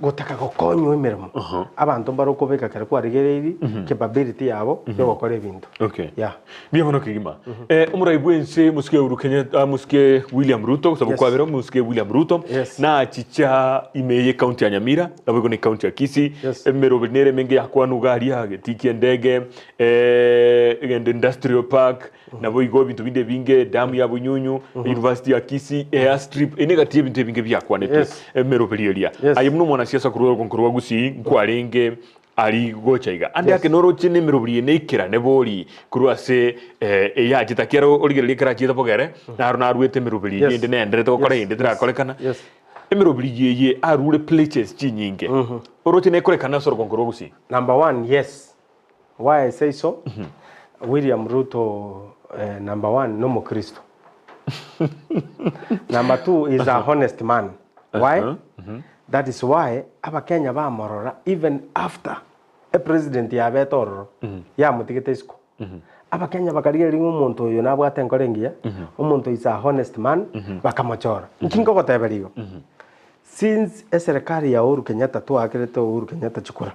B: gotaka gokonywa emeremo. Abanto mbare okobeka kero kwarigereiri capability yabo yogokora ebinto.
A: Okay.
B: Yeah.
A: Mbuya mono kegima. Eh, omorai bwense mosike Uhuru Kenyatta, ah, mosike William Ruto, gosaba
B: Yes.
A: kwabera mosike William Ruto,
B: Yes.
A: nachicha ime ye county ya Nyamira, naboigo ne county ya Kisii,
B: Yes.
A: emeroberi nere emenge yakwanwa iga aria, getikia endege, eh, egende industrial park, naboigo ebinto binde ebinge, edamu ya Bunyunyu, University ya Kisii, airstrip, eye negati y'ebinto ebinge biakwanetwe
B: Yes.
A: emeroberi eria.
B: Yes.
A: Aye buna omwanasiasa korwa korwa Gusii, nkwarenge Aria gocha iga. Ande
B: Yes.
A: ake noroche nemeroberi eye neikerane bori korwa ase eh, eyachete ekiagera origereria ekero achiete bogere, naro naruete emeroberi eye
B: Yes.
A: ende nenderete gokora
B: Yes.
A: ende
B: Yes.
A: terakorekana.
B: Yes.
A: Emeroberi eye arure pledges chinyinge. Oroche nekorekana ase orogongo rwa Gusii?
B: Number one, yes. Why I say so? William Ruto, eh, number one, nomokristo. Number two, is a honest man. Why? That is why abakenya bamorora even after a president yabete ororo yamotigete isiko. Abakenya bakarigereria ng'a omonto oyo nabwate enkoro engiya, omonto is a honest man, bakamochora. Nki nkogoteberia igo? Since eserekari ya Uhuru Kenyatta twakerete Uhuru Kenyatta chikura,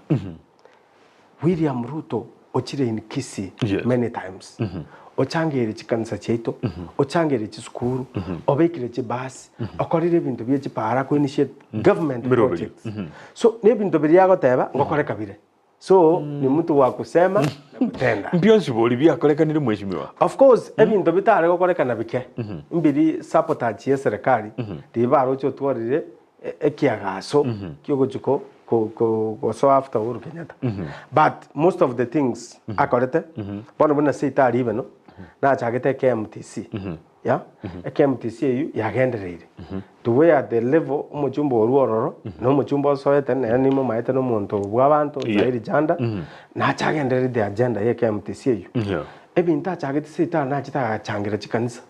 B: William Ruto ochire in Kisii
A: Yes.
B: many times ochangeire chikanisa chiaito ochangeire chisukuru obekire chibasi okorire ebinto bie chipara ko initiate government
A: Miroberi.
B: projects so nebinto biria agoteba ngokoreka bire so ni mtu wa kusema na kutenda
A: Mbionsi bori biakorekanire mheshimiwa.
B: Of course ebinto bitare gokorekana bike mbiri sabotage ye serikali riria baroche otwarire ekiagaso kiogochia ko ko ko gosoa after Uhuru Kenyatta but most of the things akorete bono buna seito aria ibeno nachagete eKMTC yeah eKMTC eywo yagendereire to where the level omochumba orwo ororo na omochumba osoete nere nimomaete na omonto bwa abanto
A: Yeah.
B: Zairi Janda nachagendereire the agenda ya eKMTC eywo
A: Yeah.
B: Ebinto achagete Saitani nachete agachangera chikanisa,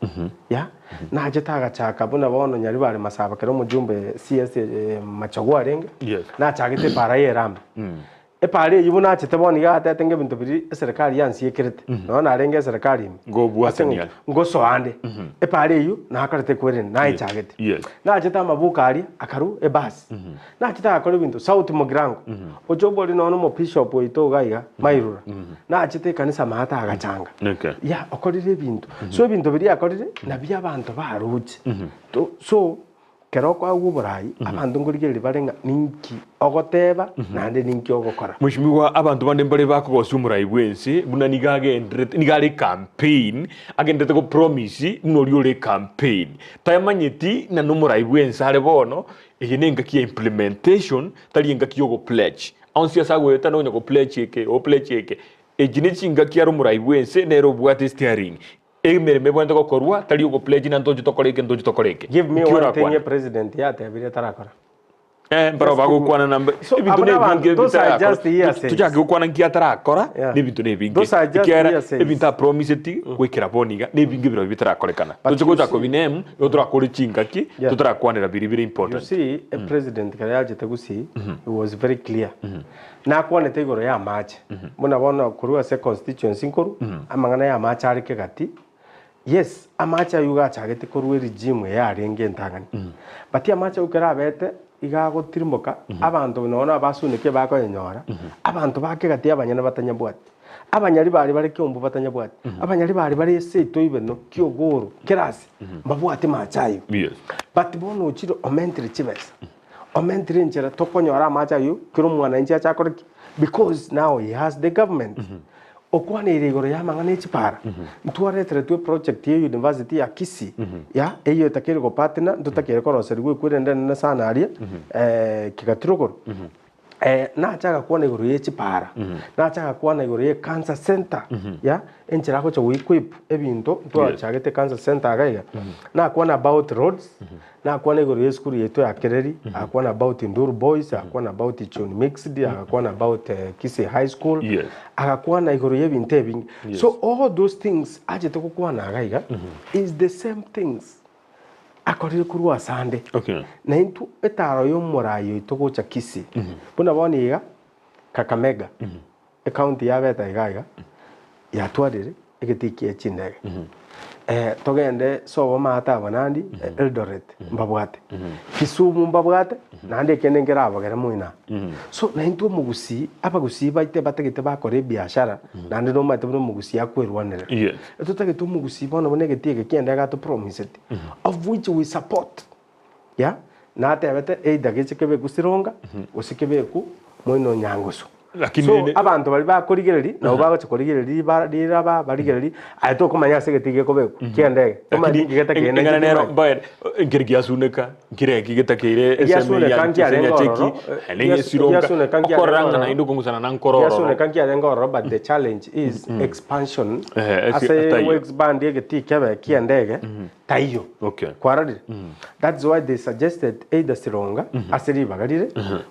B: yeah, nachete agachaka buna bono Nyaribari Masaba kero omojumbe CS Machogu arenge,
A: Yes.
B: nachagete epara ya Eramba. Epara eyio buna achete bono iga atete ng'a ebinto biria eserekari yansiekerete, nonya narenge eserekari ime,
A: Ngobwatania.
B: ase eng'encho ngosoa ande, epara eyio nakorete ekwerende, nayechagete.
A: Yes.
B: Nachete amabuko aria, akarwa ebasi, nachete agakora ebinto South Mugirango, Oche obori nonya omobishop oito iga iga, Mairura, nachete ekanisa maate agachanga.
A: Okay.
B: Yeah, okorire ebinto. So ebinto biria akorire, nabio abanto baroche. To- So, Kero okoagwa oborai, abanto nkorigereria bare ng'a ninki ogoteba naende ninki ogokora.
A: Mweshimiwa, abanto bande mbare bakogosia omorai bw'ense buna nigo agenderete, nigo are ecampaign, agenderete go promise buna oria ore ecampaign. Tayamanyeti ng'a nomorai bw'ense are bono, eye nengaki ya implementation, tari engaki ya ogo pledge. Onsi ase agoeta nonya go pledge eke, o pledge eke. Echi ne chingaki are omorai bw'ense nere obwate steering. Emeremo ebwenerete gokorwa, tari ogopledge ng'a ntoche tokore eke, ntoche tokore eke.
B: Give me
A: Nki
B: one thing
A: orakwane?
B: a president yatebire tarakora.
A: Eh, mbarabwo
B: Just give me.
A: bagokwana na mbe-
B: So,
A: ebinto
B: abwo
A: nebinge
B: nabanto, those are
A: bitarakora.
B: just hearsays.
A: Tochake gokwana nki atarakora,
B: Yeah.
A: nebinto nebinge.
B: Those are just
A: Ekiagera
B: hearsays.
A: ebinto apromiseti goikera bono iga, nebinge birobio bitarakorekana.
B: But
A: Toche
B: you
A: gocha
B: see-
A: kobiname, igo torakore chingaki,
B: Yeah.
A: totarakwanera biria bire
B: You
A: important.
B: see, a president kare yachete gusii, he was very clear. Nakwanete igoro y'amache, buna bono korwa ase constituency nkorwa, amang'ana y'amache are kegati, yes, amache aywo iga achagete korwa eregime eye yarenge entang'ani. But amache aywo ekero abete, iga agotirimboka, abanto nonya na abasuneke bakoyenyora, abanto ba kegati abanyene batanyabwati. Abanyari baria bare kiombu batanyabwati, abanyari baria bare seito ibeno, kiogoro, kera ase, mbabwati mache aywo.
A: Yes.
B: But bono ochire omentire chibesa. Omentire enchera tokonyora amache ayio kera omwananchi ache akore ki? Because now he has the government. Okwaneire igoro ya amang'ana e chipara, ntwareteretwe eproject ye university ya Kisii, ya eyio etakeire gopartner, ntotakeire koroserigwa ekwere ende enene sana aria, Kigatirogoro. Nache agakwana igoro ye chipara, nache agakwana igoro ye cancer center, ya enchera agocha go equip ebinto, ntwachagete cancer center iga iga, nakwana about roads, Nakwana igoro y'esukuru yaito ya Kereri, agakwana about Nduru Boys, agakwana about Ichuni Mixed, agakwana about Kisii High School,
A: Yes.
B: agakwana igoro y'ebinto ebinge.
A: Yes.
B: So all those things achete gokwana iga iga is the same things akorire korwa asande.
A: Okay.
B: Na intwe etaro y'omorai oito gocha Kisii, buna bono iga Kakamega, ecounty yabete iga iga, yatwarire egetii kie chindege. Togende sobo maate abo Nandi, Eldoret mbabwate, Kisumu mbabwate, naende ekende nkerabogere moino aa. So naintwe omogusii, abagusii baito ebatagete bakore ebiashara, naende nomanyete buna omogusii akwerwanerera.
A: Yes.
B: Etotagete omogusii bono buna egetii eke kia endege atopromiseti, of which we support, yeah, natebete either geche kebekwe Sironga, gose kebekwe moino Nyangusu.
A: Lakini
B: So
A: rende-
B: abanto baria bakorigereria nabo bagocha korigereria riba riraba barigereria aye tokomanya ase egeti gekobekwa ki'endege tomanyeti
A: Lakini
B: nki getakeire
A: eng'ana
B: nainche
A: nero
B: timanyeti.
A: mbae nkere giasuneka nkere eki getakeire eseme
B: Giasuneka
A: ya
B: nkiarenge
A: cheki
B: ororo,
A: naende gesironka
B: giasuneka nkiarenge
A: okorora ng'a
B: ororo.
A: naende okong'usana na nkoro ororo
B: Giasuneka nkiarenge ororo but the challenge is expansion
A: Ehe, esi-
B: ase
A: taiyo.
B: goexpand egeti kebe ki'endege taiyo.
A: Okay.
B: Kwarorire? That's why they suggested either Sironga ase ribaga rire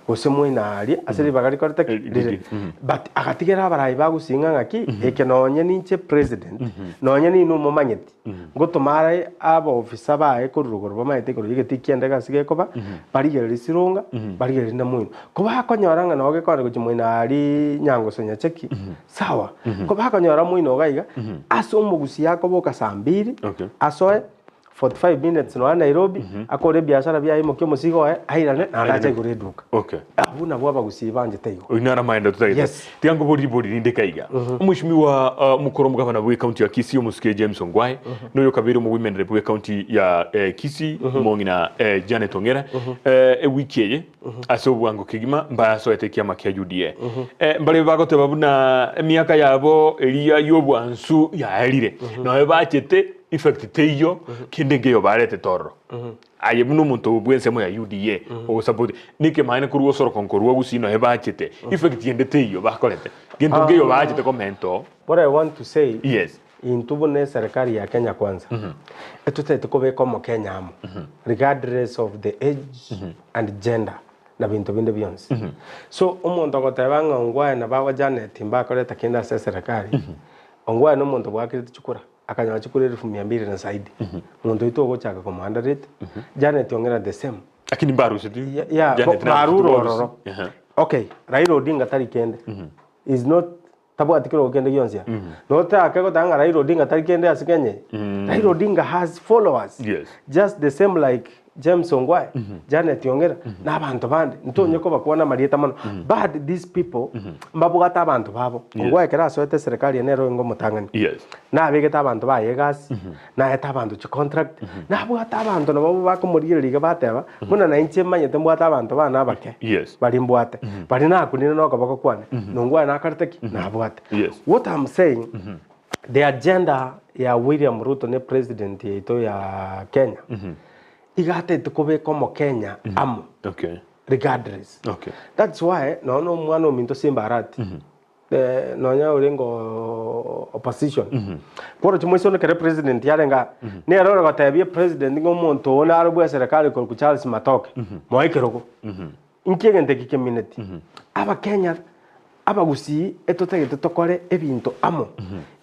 B: gose moino aria ase ribaga rikorete ki?
A: Eh,
B: Rire.
A: rire.
B: But agatigera abarai bagosinga ng'aki eke nonye ninche president nonye ninwe omomanyeti ngotoma are abaofisa baye korwa rogoro bamanyete igoro y'egetii ki'endege ase gekoba barigererie Sironga barigererie na moino. Ko bakonyora ng'a noo gekogenda gochia moino aria Nyangoso Nyacheki sawa. Ko bakonyora moino iga iga ase omogusia akoboka saa mbiri
A: Okay.
B: asoe 45 minutes nonya Nairobi, akore ebiashara biaye aimokie omosigo oye, airane naende ache aigore eduka.
A: Okay.
B: Abwo nabwo abagusii banchete igo.
A: Oyio naro amaene totagete.
B: Yes.
A: Tiga nkoborie ribori rinde iga iga. Omweshimiwa uh, omokoro omogabana bwe county ya Kisii omosuke James Ongwae noyo okabeire omo women rep bwe county ya eh, Kisii omong'ina eh, Janet Ong'era eh, ewiki eye ase obwango kegima mbasoete ekiama kia UDA. Eh, mbare bagoteba buna emiaka yabo eria y'obwansu yaerire noyo bachete Effect teiyo, kende nkeiyo baretete ororo. Aye buna omonto bw'ensemo ya UDA, ogosupport, nekemaene korwa osoroka nkorwa gusii noe bachete, effect ende teiyo bakorete. Gento nkeiyo bachete komenta oo.
B: What I want to say,
A: Yes.
B: intwe buna eserikari ya Kenya Kwanza, etotagete kobeka omokenya amo, regardless of the age and gender na binto binde bionsi. So omonto ogoteba ng'a Ongwae na bago Janet mbakoreta kende ase eserikari, Ongwae nomonto bwakerete chikura. Akanyora chikura elfu mia mbili na zaidi. Monto oito ogochaka komoandarete, Janet Ong'era the same.
A: Lakini mbaruseti
B: Yeah, yeah,
A: Janet
B: bo- barure
A: narusetie borusi.
B: ororo.
A: Aha.
B: Okay, Raila Odinga tari kende. Is not tabwati kirogo kende gionsi aa. Notake goteba ng'a Raila Odinga tari kende ase Kenya eye. Raila Odinga has followers.
A: Yes.
B: Just the same like James Ongwae, Janet Ong'era, na abanto bande, ntonye kobakwana amarieta mono, but these people mbabwate abanto babo. Ongwae ekero asoete eserekari eye nere oenge omotang'ani.
A: Yes.
B: Nabegete abanto baye egasi, naete abanto chicontract, nabwate abanto nabo bakomorigereria iga bateba, buna nainche manyete mbwate abanto bane abake,
A: Yes.
B: baria mbwate, baria nakunire na okoboko kwane, na Ongwae nakorete ki? Nabwate.
A: Yes.
B: What I'm saying, The agenda ya William Ruto ne president yaito ya Kenya iga atagete kobeka omokenya amo
A: Okay.
B: regardless.
A: Okay.
B: That's why nonya na omwana ominto Simba Arati eh, nonya orenge oo opposition koroche moisonde ekero president yarenge aa nere ore gotebia president ng'a omonto oo nare bwa eserekari korokwa Charles Matoke moe ekerogo. Inki egento eke kemineti? Abakenya abagusii etotagete tokore ebinto amo.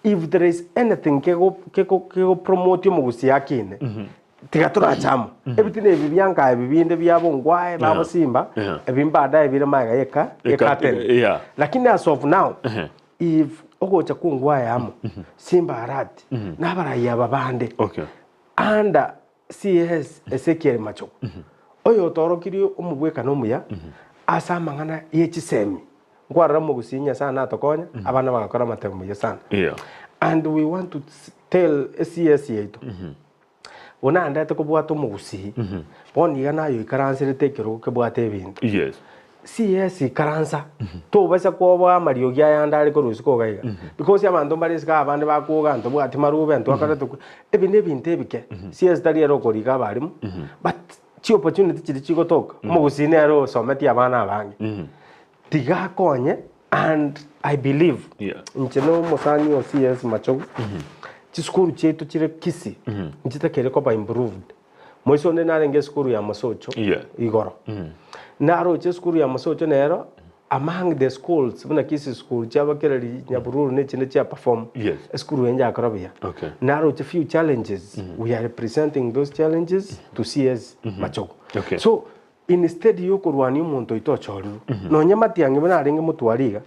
B: If there is anything kego kego kegopromote omogusii akine, tiga torache amo. Ebitina ebi bia nka ebi binde bia bongwae
A: Yeah.
B: babo simba,
A: Yeah.
B: ebi baadaye bire magega ya eka
A: Eka-
B: ecurtain.
A: yeah.
B: Lakini as of now, if ogocha kwa ongwae amo, Simba Arati, na abarai aba bande,
A: Okay.
B: under CS Ezekiel Machogu, oyotoorokirie omobwekano omuya ase amang'ana ye chisemi. Nkwarora omogusii Nyasae natokonya, abana bagakora amatemo buya sana.
A: Yeah.
B: And we want to tell CS yaito, buna andete kobwata omogusii, bono iga naye oikaranserete ekerogo kebwate ebinto.
A: Yes.
B: CS ikaransa, tobaisa kwoboa amariogi aya ande are korwa isiko iga iga. Because abanto mbare isiko abande bakwoga ntobwati marube ntwakorete okwo, ebi na ebinto ebike. CS tari ere okorika abalimu, but chi opportunity chiria chigotoka, omogusii nere osometie abana abange. Tiga akonye and I believe,
A: Yeah.
B: inche na omosani o CS Machogu, chisukuru chiaito chire Kisii, nchitakere koba improved. Moise onde narenge esukuru ya Mosocho
A: Yeah.
B: igoro. Naroche esukuru ya Mosocho nero among the schools buna Kisii school chiabakereri Nyabururu ne echinde chia perform.
A: Yes.
B: Esukuru eye yakora buya.
A: Okay.
B: Naroche few challenges. We are presenting those challenges to CS Machogu.
A: Okay.
B: So instead yokorwania omonto oito ochorirwe nonye Matiang'i buna arenge motwari iga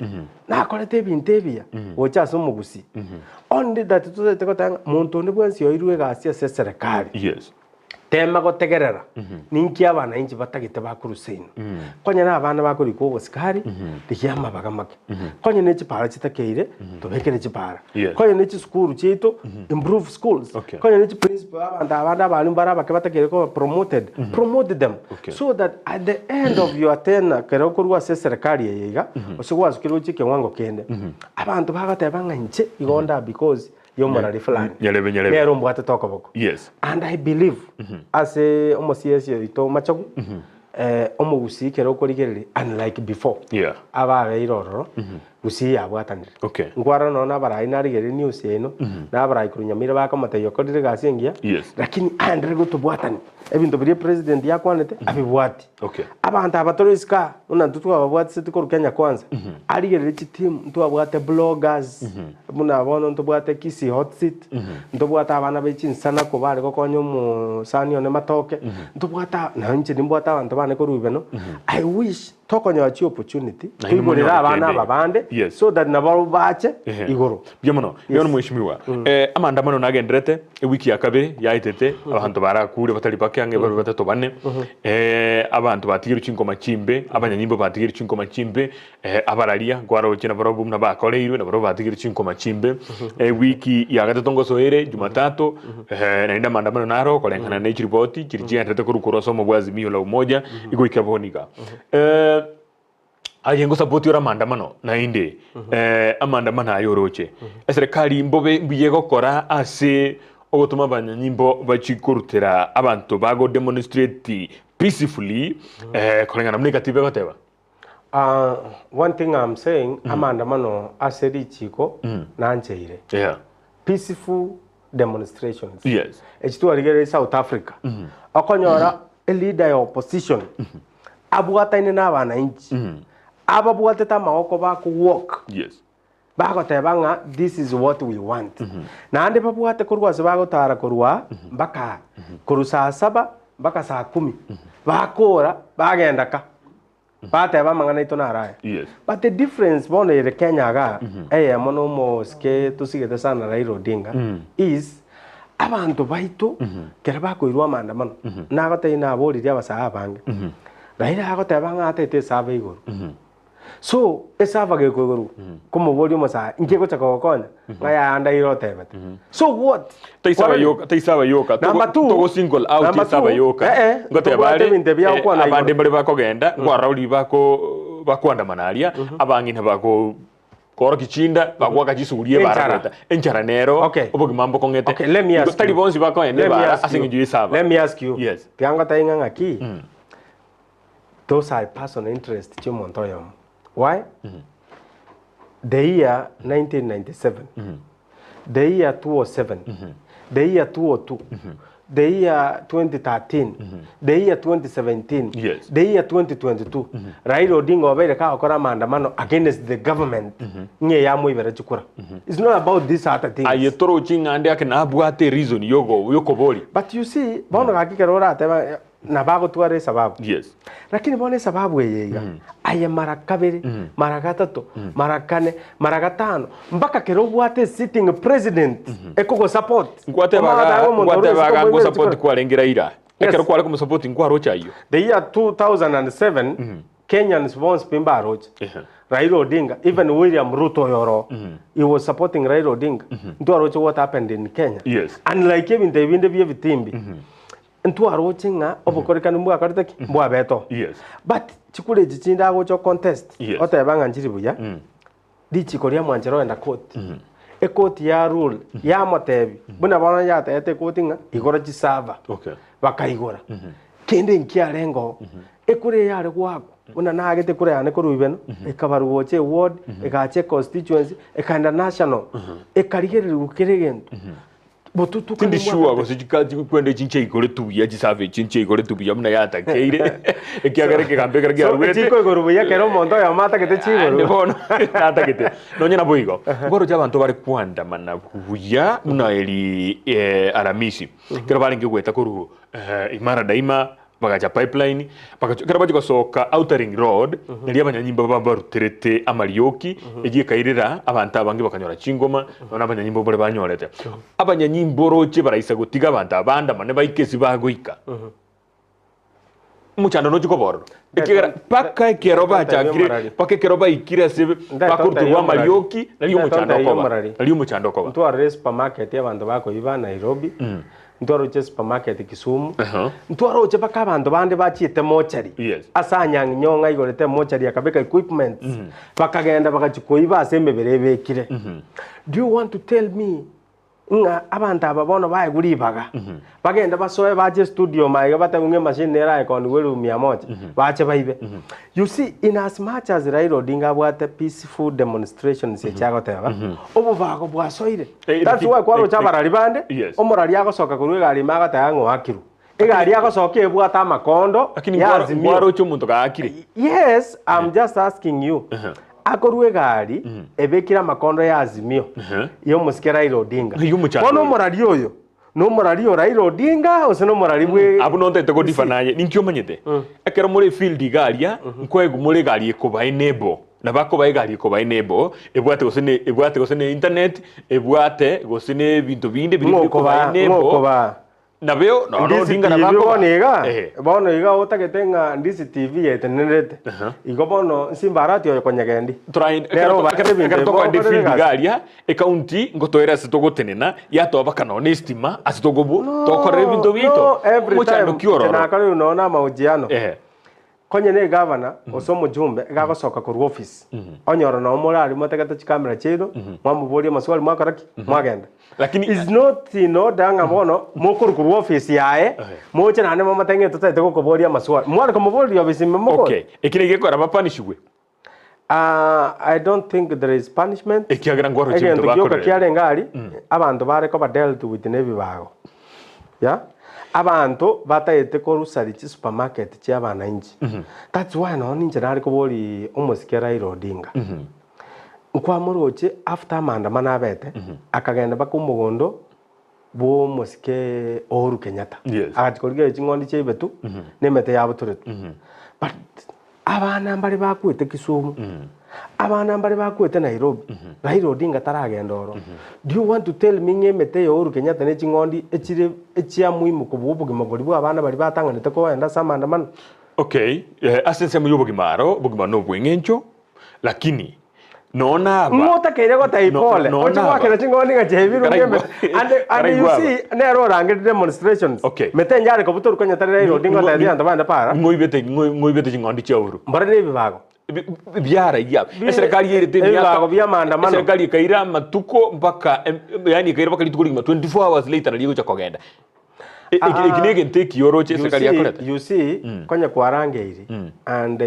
B: nakorete ebinto ebiya gocha ase omogusii only that totagete goteba ng'a monto onde bwensi oirwe egasi ase eserekari
A: Yes.
B: tema gotegerera ninki abanainchi batagete bakorwa seino konya na abana bakorikwa obosikari rigia amabaga make konya ne chipara chitakeire tobekere chipara
A: Yes.
B: konya ne chisukuru chiaito improve schools
A: Okay.
B: konya ne chiprincipal abanto abande abalimu bare abake batakeire koba promoted promote them
A: Okay.
B: so that at the end of your tenure ekero okorwa ase eserekari eye iga gose gwasukire gochia ekewango kende abanto bagateba ng'a inche igo nda because ya omorari fulani
A: Nyarebe, nyarebe.
B: nere ombwatete okoboko
A: Yes.
B: and I believe ase omosiesi oito Machogu eh, omogusii ekero okorigereria unlike before
A: Yeah.
B: ababeire ororo Gusii yabwatanire.
A: Okay.
B: Nkwarora nonya na abarai narigereria news yaino, na abarai korwa Nyamira bakomotebia okorire egasi engiya,
A: Yes.
B: lakini aenderere gotobwatania. Ebinto biria president yakwanete, abibwati.
A: Okay.
B: Abanto aba tore isiko aa, buna intwe twababwatiseti korwa Kenya Kwanza, arigererie chiteam, ntwabwate bloggers, buna bono ntobwate Kisii Hot Seat, ntobwate abana be chinsanako bare gokonya omosani one Matoke, ntobwate a- na inche nimbwate abanto bane korwa Ibeno, I wish Tokonyora chi opportunity
A: Naende
B: toigorere
A: monyore
B: abana
A: kende.
B: aba bande
A: Yes.
B: so that nabo bache
A: Ehe.
B: igoro.
A: Mbuya mono.
B: Yes.
A: Bono mheshimiwa, eh, amaandamano nagenderete ewiki ya kabere yaetete abanto barakure batari bake ang'e babe batato bane eh, abanto batigerwe chinkoma chimbe abanyanyimbo batigerwe chinkoma chimbe eh, abararia nkwaroche nabarobwo buna bakoreirwe nabarobwo batigerwe chinkoma chimbe ewiki ya gatato ngosoere jumatatu eh, naende amaandamano naro koreng'ana ne chiripoti chiria chigenderete korwa korwa ase omo bwa Azimio la Umoja igoika bono iga. Eh, aye ngosapoti ore amaandamano naende eh, amaandamano aya oroche eserekari mbobe mbuya egokora ase ogotoma abanyanyimbo bachie korutera abanto bago demonstrate peacefully eh, koreng'ana buna ekatiba egoteba.
B: Ah, one thing I'm saying, amaandamano ase richiko nancheire.
A: Yeah.
B: Peaceful demonstrations.
A: Yes.
B: Echi twarigereire South Africa. Okonyora e leader ya opposition abwataine na abananchi ababwatete amagoko bako walk
A: Yes.
B: bagoteba ng'a this is what we want. Naende babwate korwa ase bagotara korwa mpaka korwa saa saba mpaka saa kumi bakora bagenda ka Bateba amang'ana aito naro aya.
A: Yes.
B: But the difference bono ere Kenya igaa, eyemo na omosike tosigete sana Raila Odinga, is Abanto baito kero bakoirwa amaandamano, nagotebia naboririe abasae abange, Raila agoteba ng'a atete esaba igoro. So, esaba gekwa igoro, komoboria omosae, inki egocha kogokonya? Ng'a yaya Raila otebete. So what?
A: Taisaba
B: Kwarorire?
A: yoka, taisaba yoka. Togo-
B: Number two,
A: togo single out
B: number
A: esaba
B: two,
A: yoka.
B: eh, eh,
A: Ngoteba
B: tobwate
A: are,
B: ebinto ebia
A: eh,
B: gokwana
A: abande
B: igoro.
A: mbare bakogenda, nkwarora bako bakoandamana aria, abang'ina bako Koorokia chinda, bagoaka chisuguria ebara
B: Enchara.
A: goeta. Enchara nero
B: Okay.
A: obogima mbokong'ete.
B: Okay, let me
A: Igo
B: ask
A: tari
B: you.
A: bonsi bakoenda
B: Let me
A: ebara
B: ask
A: ase
B: you.
A: eng'encho y'esaba.
B: Let me ask you.
A: Yes.
B: Tiga ngotebi ng'a ng'aki, those are personal interest chi'omonto oyomo. Why? The year 1997, the year 2007, the year 2002, the year 2013, the year 2017,
A: Yes.
B: the year 2022, Raila Odinga obeire kagokora amaandamano against the government ng'a eyamoibera chikura. It's not about these other things.
A: Aye torochi ng'a ande ake nabwate ereason yogo yokoboria.
B: But you see, bono gaki ekero orateba nabo agotwara esababu.
A: Yes.
B: Lakini bono esababu eye iga, aye mara kabere, mara gatato, mara kane, mara gatano, mpaka kero obwate esitting president ekogosupport.
A: Nkwatebaga
B: Omogaka omonto orwe
A: nkwatebaga
B: isiko
A: ngosupport
B: omoibere chikura.
A: kwarenge Raila.
B: Yes.
A: Ekero kware komosupport nkwaroche ayio.
B: The year 2007, Kenyans bonsi pi mbaroche.
A: Ehe.
B: Raila Odinga, even William Ruto oyo oro, he was supporting Raila Odinga. Ntwaroche what happened in Kenya.
A: Yes.
B: Unlike ebinto ebi binde bia ebitimbi. Ntwaroche ng'a obokorekanu mbwakorete ki? Mbwabete oo.
A: Yes.
B: But chikura echi chinde agocha ocontest,
A: Yes.
B: oteba ng'a nchiri buya, richiko riamwanchera ogenda court. Ekoti ya rule yamotebi, buna bono yatebete ekoti ng'a igora chisava,
A: Okay.
B: bakaigora. Kende nkiarenge oo, ekura eye yare goakwa, buna naagete ekura yane korwa Ibeno, ekabarwa gocha eward, egacha econstituency, ekaenda national, ekarigererigwa kera egento. Botutukani
A: Tindi sure
B: mbwabete.
A: gose chika chikwenda echi nchiaikoretwe buya chisabe echi nchiaikoretwe buya buna yatakeire ekiagera ekegambo ekero
B: So,
A: kiaruete
B: echiko igoro buya kera omonto oyomo atagete
A: Ande
B: chigoro.
A: bono natagete nonye nabo igo nkoroche abanto bare koandamana buya buna eri eh, aramisi ekero barenge goeta korwa eh, imara daima Bagacha pipeline, bagacha ekero bachia gosoka outer ring road, nario abanyanyimbo babaruterete amarioki, eyio ekairera abanto abange bakanyora chingoma, nonya abanyanyimbo mbare banyorete. Abanyanyimbo oroche baraisa gotiga abanto aba baandamane baike ase bagoika. Omochando nochia koba ororo. Ekiagera mpaka ekero bachakire, mpaka ekero baikire ase bakoruterwa amarioki, nario omochando okoba, nario omochando okoba.
B: Ntwarire supermarket abanto bakoiba Nairobi, Ntwaroche supermarket Kisumu, ntwaroche mpaka abanto bande bachiete mochari
A: Yes.
B: ase Anyang' Nyong'o aigorete emochari akabeka equipments bakagenda bagachia koiba ase emebere ebekire. Do you want to tell me ng'a abanto aba bono baegwe ribaga bagende basoe bache estudio magega batebe ng'a emachine nere aekonigwe elifu mia moja bache baibe. You see in as much as Raila Odinga abwate peaceful demonstrations echi agoteba, obobago bwasoire.
A: Eh,
B: That's
A: laki-
B: why kwaroche
A: eh,
B: abarari bande,
A: Yes.
B: omorari agosoka korwa egari ime agoteba ng'a oakirwe. Egari agosoka ebwate amakondo
A: Lakini
B: ya
A: nkwaro-
B: Azimio.
A: nkwaroche omonto gaakire.
B: Yes, I'm just asking you. Akorwa egari ebekire amakondo ya Azimio ya omosike Raila Odinga.
A: Eyio omochando
B: Bono
A: oyo.
B: omorari oyo nomorari o Raila Odinga gose nomorari bwe
A: Abwo nontagete godifa naye, ninki omanyete? Ekero more efield iga aria, nkoegwa more egari ekoba enable. Nabo akoba egari ekoba enable, ebwate gose ne ebwate gose ne internet, ebwate gose ne ebinto binde biria bikoba
B: Ng'okoba,
A: enable.
B: ng'okoba.
A: Nabeo nono
B: Ndisi
A: Odinga
B: TV
A: nabo akoba.
B: bono iga,
A: Ehe.
B: bono iga otagete ng'a Ndisi TV yetenenerete. Igo bono Nsimbarati oyo konyegendi.
A: Torae-
B: Nero
A: ekero
B: obate
A: ekero-
B: ebinto
A: ekero
B: ebi
A: tokoenda
B: okorere
A: efield
B: egasi.
A: iga aria, ecounty ngotoere ase togotenena, yatoa baka nonya estima ase togobu tokorera ebinto biaito.
B: No, every
A: Omochando
B: time
A: ki ororo?
B: nakorire nonya na amahojiano.
A: Ehe.
B: Konye ne egavana gose omojumbe iga agosoka korwa office, onyora nabo more aria motegete chikamera chiaino, mwamoboria amaswali mwakora ki? Mwagenda.
A: Lakini-
B: Is not in order ng'a bono mokorwa korwa office yaye, moche naende momotebie ng'a totagete gokoboria amaswali. Mware komoboria office ime mokore?
A: Okay, eki nigo gekogera bapanishigwe.
B: Ah, I don't think there is punishment.
A: Ekiagera nkwaroche
B: Egento
A: ebinto
B: gioka
A: bakorire.
B: kiarenge aria, abanto bare koba dealt with nebibago. Yeah? Abanto batagete korusaria chisupermarket chia abananchi. That's why nonya ninche nare koboria omosike Raila Odinga. Nkwamoroche after amaandamano abete, akagenda mpaka omogondo bw'omosike Uhuru Kenyatta.
A: Yes.
B: Agachia korigereria ching'ondi chiaibetu, na emete yabutoretwe. But abana mbare bakwete Kisumu. Abana mbare bakwete Nairobi, Raila Odinga taragenda oro. Do you want to tell me ng'a emete ya Uhuru Kenyatta ne ching'ondi echire echia muhimu kobua obogima boria bwa abana baria batang'anete kogenda ase amaandamano?
A: Okay, ase ensemo y'obogima aro, obogima nobweng'encho, lakini nonya aba.
B: Ng'o otakeire gotebia
A: No-
B: pole,
A: nonya
B: oche
A: aba.
B: goakera ching'ondi ng'a chiaibirwe ng'a
A: Karaigwa-
B: emete. And, and you
A: karaigwa aba.
B: see, nere orangetie demonstrations.
A: Okay.
B: Mete enye are kobutorwa konya tari Raila Odinga otebia abanto bande para.
A: Ng'oibete ng'oibete ching'ondi chia Uhuru.
B: Mbore na ebibago.
A: Biaraiya. Eserekari yairete emiaka.
B: Ebibago bia maandamano.
A: Eserekari ekaira amatuko mpaka yaani ekaira mpaka rituko rigima 24 hours later nario egocha kogenda. Eki eki negento ekiya oroche eserekari yakorete.
B: You see, konya kwarangeiri and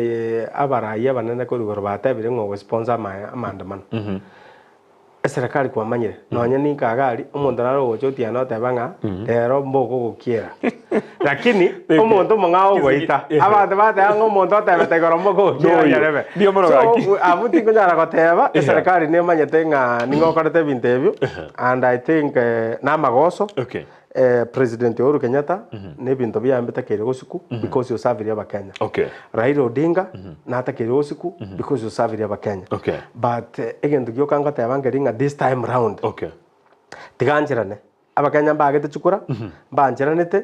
B: abarai abanene korwa igoro batebire ng'a ogosponsor amaandamano. Eserekari kwamanyire, nonya ninka iga aria, omonto nare ogocha otiana oteba ng'a rero mbokogokiera. Lakini omonto omong'ao ogoita, abanto bateba ng'a omonto otebete igoro mbokogokiera
A: Noyo.
B: nyarebe.
A: Mbuya mono
B: So
A: gaki.
B: abwo tinkonyara goteba, eserekari nemanyete ng'a ning'o okorete ebinto ebio, and I think namagoso.
A: Okay.
B: President Uhuru Kenyatta na ebinto biaye mbitakeire gosiku because osabirie abakenya.
A: Okay.
B: Raila Odinga natakeire gosiku because osabirie abakenya.
A: Okay.
B: But egento gioka ngoteba nkeri ng'a this time round
A: Okay.
B: tigancherane. Abakenya mbagete chikura, mbancheranete,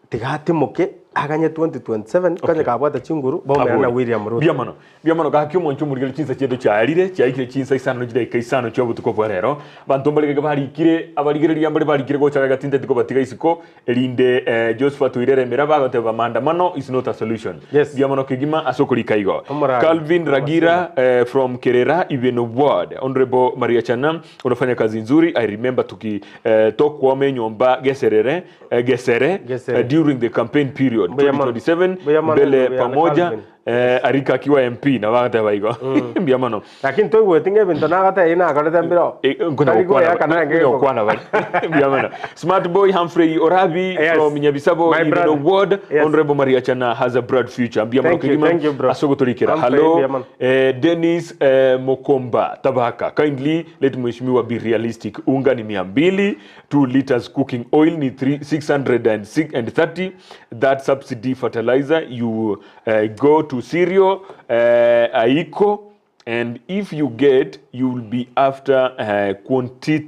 B: tiga atimoke aganye 2027 konye kabwate chinguru baumerane na William Ruto.
A: Mbuya mono. Mbuya mono gaki omonche omorigeri chinsa chiaito chiarire, chiaikire chinsa isano ne chidaika isano chia obotuko bwa rero. Abanto mbare gaiga barikire, abarigereria mbare barikire gocha gaiga tinteti kobatiga isiko, erinde eh, Josephat oirere emeraba agoteba maandamano is not a solution.
B: Yes.
A: Mbuya mono kegima ase okorika igo.
B: Omorari.
A: Calvin Ragira eh, from Kerera Ibeno Ward. Honorable Maria Chana unafanya kazi nzuri. I remember tuki eh, tokwoma enyomba geserere eh, gesere,
B: Gesere.
A: eh, during the campaign period
B: Mbuya mono.
A: 2027
B: Mbuya mono,
A: mbele
B: mbuya
A: pamoja
B: Calvin.
A: Eh, arika akiwa MP nabo agateba igo. Mbuya mono.
B: Lakini toigweti ng'a ebinto nagatebia nakorete mbiro.
A: Eh, nkonya
B: Tari
A: gokwana
B: goeaka
A: ba-
B: naye
A: nkonya gokwana bari. Mbuya mono. Smart boy Humphrey Orabi
B: Yes.
A: from Nyabisabo
B: My
A: in
B: brother.
A: the ward.
B: Yes.
A: Honorable Maria Chana has a bright future. Mbuya mono
B: Thank you,
A: kegima
B: thank you, bro.
A: ase ogotorikera.
B: Humphrey,
A: Hello.
B: mbuya mono.
A: Eh, Dennis eh, Mokomba Tabaka. Kindly let mheshimiwa be realistic. Unga ni 200, 2 liters cooking oil ni 3 630. That subsidy fertilizer you go to cereal aiko and if you get you will be after quanti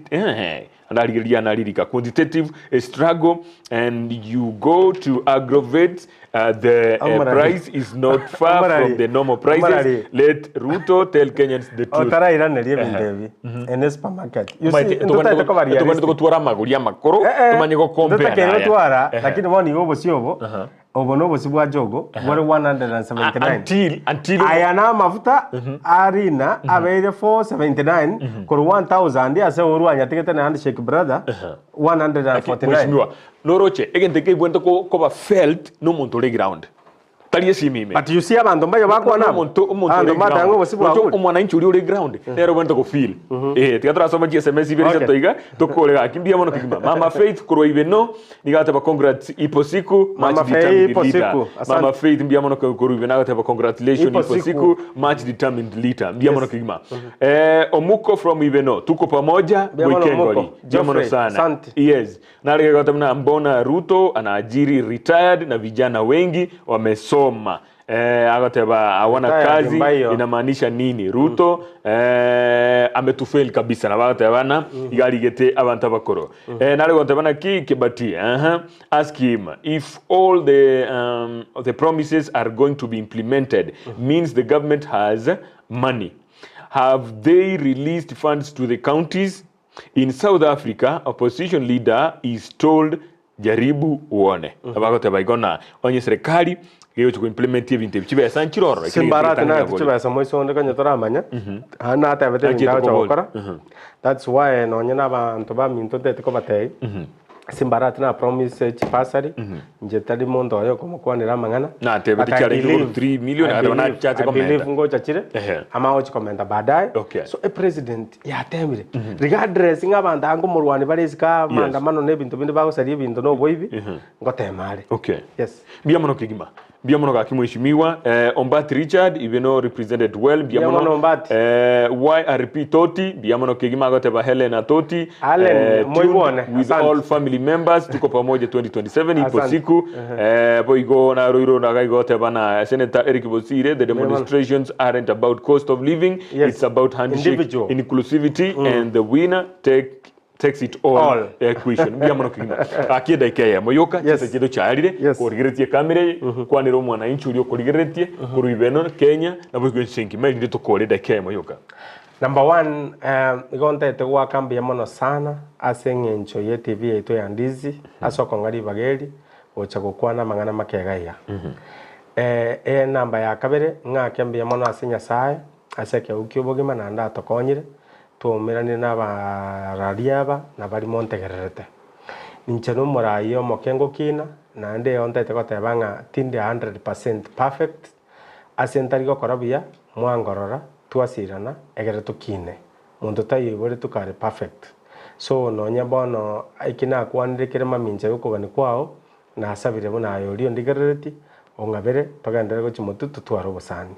A: anarigereria anaririka quantitative struggle and you go to aggravate the
B: Omorari.
A: price is not far
B: Omorari.
A: from the normal prices
B: Omorari.
A: let Ruto tell Kenyans the truth
B: Otarairaneria ebinto ebi in a supermarket. You see,
A: Tobwenerete
B: ntotaete koba realistic.
A: gotwara amagori amakoro
B: Eh, eh,
A: tomanye gokompea
B: ntotakeire
A: naya.
B: gotwara
A: Ehe.
B: lakini bono igo obosio obo Obo nobosio bwa jogo bore 179.
A: Until until
B: Aya namafuta a rina abeire 479 korwa 1000 ase orwa anyatigete na handshake brother 149.
A: Mheshimiwa, noroche egento eke ebwenerete ko- koba felt nomonto ore ground tari esimi ime.
B: But you see abanto mbayo bakwana abo.
A: Omonto omonto
B: Abanto
A: ore
B: mbatanga
A: ground.
B: obosio
A: Roche
B: bwabure.
A: omwananchi oria ore ground nere obwenerete go feel. Eh, tiga torasoma chi SMS ibere
B: Okay.
A: isato iga tokore gaki mbuya mono kegima. Mama Faith korwa Ibeno Nigo agateba congrats ipo siku much
B: Mama Faith,
A: determined
B: ipo
A: leader.
B: siku. Asante.
A: Mama Faith mbuya mono korwa Ibeno agateba congratulations
B: Ipo
A: ipo
B: siku.
A: siku much determined leader. Mbuya mono kegima. Eh, Omuko from Ibeno tuko pamoja
B: Mbuya mono
A: Boikengori.
B: Omuko.
A: Mbuya mono
B: Geoffrey,
A: sana.
B: asante.
A: Yes. Narege goteba buna mbona Ruto anaajiri retired na vijana wengi wamesoma. Eh, agoteba hawana
B: Retired
A: kazi
B: mbayo.
A: inamaanisha nini Ruto eh, ametufail kabisa nabo agoteba na iga arigete abanto abakoro eh, nare goteba naki Kibati aha ask him if all the um, the promises are going to be implemented means the government has money have they released funds to the counties In South Africa, opposition leader is told jaribu uone. Abagoteba igo na onye serikali gegochi koimplement ebinto ebi chibesa nchire ororo. Ekio
B: Simba
A: negento
B: arate
A: getang'ani
B: naete
A: abori.
B: chibesa moiso onde konya toramanya, naende natebete ebinto
A: Achiete
B: agocha
A: kobori.
B: gokora, that's why nonye na abanto baminto ntete kobatebia, Simba arate na promise chibasari, inche tari monto oyo okomokwanera amang'ana,
A: Natebete
B: but I
A: chiarenge
B: believe,
A: korwa 3 million,
B: I
A: agateba
B: believe,
A: nachache
B: I
A: komenta.
B: believe ngocha chire,
A: Ehe.
B: ama agochi komenta baadaye.
A: Okay.
B: So epresident yatemire, regardless ng'a abanto aa nkomorwania bare isiko aa maandamano na ebinto binde bagosaria ebinto na oboibi, ngotema are.
A: Okay.
B: Yes.
A: Mbuya mono kegima. Mbuya mono gaki mheshimiwa. Ombati Richard, Ibeno represented well, mbuya
B: Mbuya
A: mono.
B: mono Ombati.
A: YRP Toti, mbuya mono kegima agoteba Helena Toti.
B: Allen,
A: tuned
B: moigwane,
A: with
B: asante.
A: all family members, tuko pamoja 2027 ipo
B: Asante.
A: siku. Boigo naroirwe naga igo goteba na Senator Eric Bosire, the
B: Mbuya mono.
A: demonstrations aren't about cost of living,
B: Yes.
A: it's about handshake,
B: Individual.
A: inclusivity and the winner take takes it all,
B: All.
A: equation mbuya mono kegima gaki edaika eyemo yoka
B: Yes.
A: chinsa chiaito chiarire
B: Yes.
A: korigeretie ekamera eye kwanera omwananchi oria okorigereretie korwa ibeno Kenya nabo ense engima erinde tokore edaika eyemo yoka.
B: Number one, igo ntaete goaka mbuya mono sana ase eng'encho ye TV yaito ya Ndizi ase okong'a ribaga eri gocha gokwana amang'ana make iga iga. Enamba ya kabere, ng'ake mbuya mono ase Nyasaye ase ekeegwa kia obogima naende atokonyire, Twaumeranire nabararia aba na baria montegererete. Inche nomoraai omoke ngokina, naende igo ntaete goteba ng'a tindi a hundred percent perfect, ase ntari gokora buya, mwangorora, twasirana, egere tokine. Monto taiyo oiboretwe kare perfect. So nonye bono eki nakwanire kere mamincha yokogania kwao, Nasabire buna aye oria ondigereretie, ong'abere, togenderere gochia motwe totware obosani.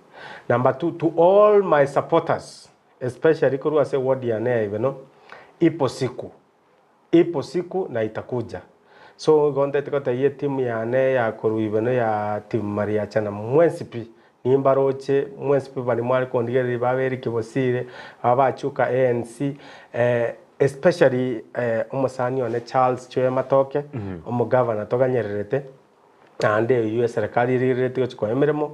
B: Number two, to all my supporters, Especially korwa ase ward yane ya Ibeno, ipo siku, ipo siku na itakuja. So igo ntaete gotebia etimu yane ya korwa Ibeno ya team Mariachana mwensi pi, nimbaroche mwensi pi baria mware kondigereria baba Eric Bosire, aba bachuka ANC, especially omosani one Charles Chwea Matoke, omogavana toganyererete. Naende eyio eserekari erigereretie gochia koa emeremo,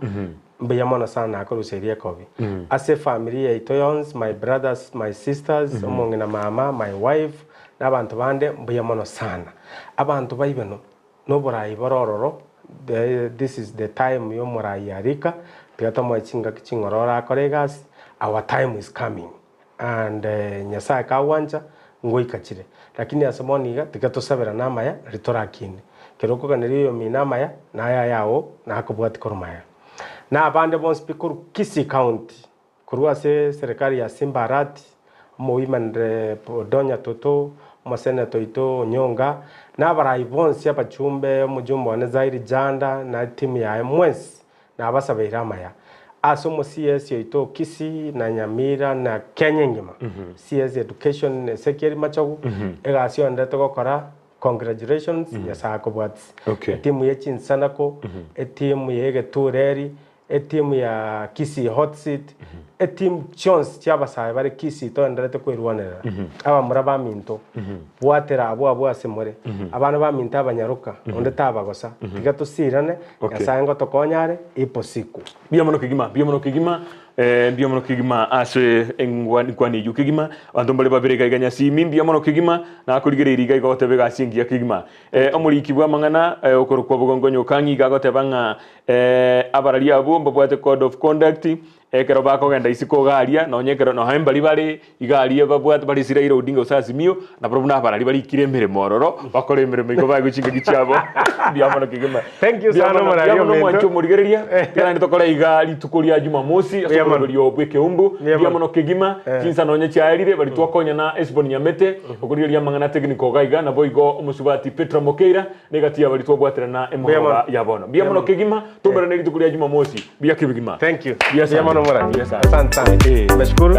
B: mbuya mono sana nakoruseria ekobi. Ase efamiri yaito yonsi, my brothers, my sisters, omong'ina mama, my wife, na abanto bande, mbuya mono sana. Abanto ba Ibeno, na oborai bore ororo, the this is the time ya omorai arika, tiga tomoe chingaki ching'ororo akore egasi, our time is coming. And Nyasae kagwancha, ngoika chire. Lakini ase bono iga, tiga tosaberane amaya, nario torakine. Kera okoganeria oyomino amaya, naye ayao nakobwatie korwa magega. Na abande bonsi pi korwa Kisii County, korwa ase eserekari ya Simba Arati, omowomen rep Donya Toto, omosenator oito Onyonga, na abarai bonsi abachumbe, omojumbe one Zairi Janda, na etimu yaye mwensi, Nabasabeire amaya ase omo CS oito o Kisii na Nyamira na Kenya engima. CS Education Ezekiel Machogu, egasi oenderete gokora congratulations Nyasaye akobwatisi.
A: Okay.
B: Etimu ye chinsanako, etimu ye egetureri, etimu ya Kisii Hot Seat, etimu chionsi chia abasae bare Kisii toenderete kwerwanerera. Abamura baminto, bwatera abwo abwo ase more. Abana baminto abanyaroka, onde tabagosa. Tiga tosirane,
A: Okay.
B: Nyasae ngotokonya are, ipo siku.
A: Mbuya mono kegima, mbuya mono kegima, eh, mbuya mono kegima ase engwani eyio kegima. Abanto mbare babere iga iga nyasimi, mbuya mono kegima, nakorigereirie iga iga ogoteba egasi engiya kegima. Eh, omoriki bw'amang'ana eh, okorokwa Bogongo Okang'i iga agoteba ng'a eh, abarari abwo mbabwate code of conduct, Ekero bakogenda isiko iga aria, nonya ekero nonya mbari bare iga aria babwate bare ase Raila Odinga gose Azimio, nabarabwo nabarari barikire emeremo ororo, bakore emeremo igo baegwe chingaki chiabo. Mbuya mono kegima.
B: Thank you
A: Mbuya
B: sana
A: mono,
B: omorari
A: mbuya mono
B: ominto.
A: mwanche omorigereria, tiga naende tokore iga rituko ria Jumamosi ase
B: Mbuya mono.
A: omoroberio bw'ekeumbu.
B: Mbuya
A: Mbuya
B: mono.
A: mono kegima, chinsa nonya chiaerire, baria twakonyana Esbon Nyamete, okorigereria amang'ana technical iga iga, naboigo omosubati Petra Mokeira, Negati y'abaria twabwaterana
B: Mbuya mono.
A: emoroga ya bono. Mbuya mono kegima, toumerane rituko ria Jumamosi. Mbuya kebigima.
B: Thank you.
A: Mbuya
B: Mbuya
A: sana.
B: mono Morani.
A: Mbuya sana.
B: Asante sana.
A: Eh.
B: Nashukuru.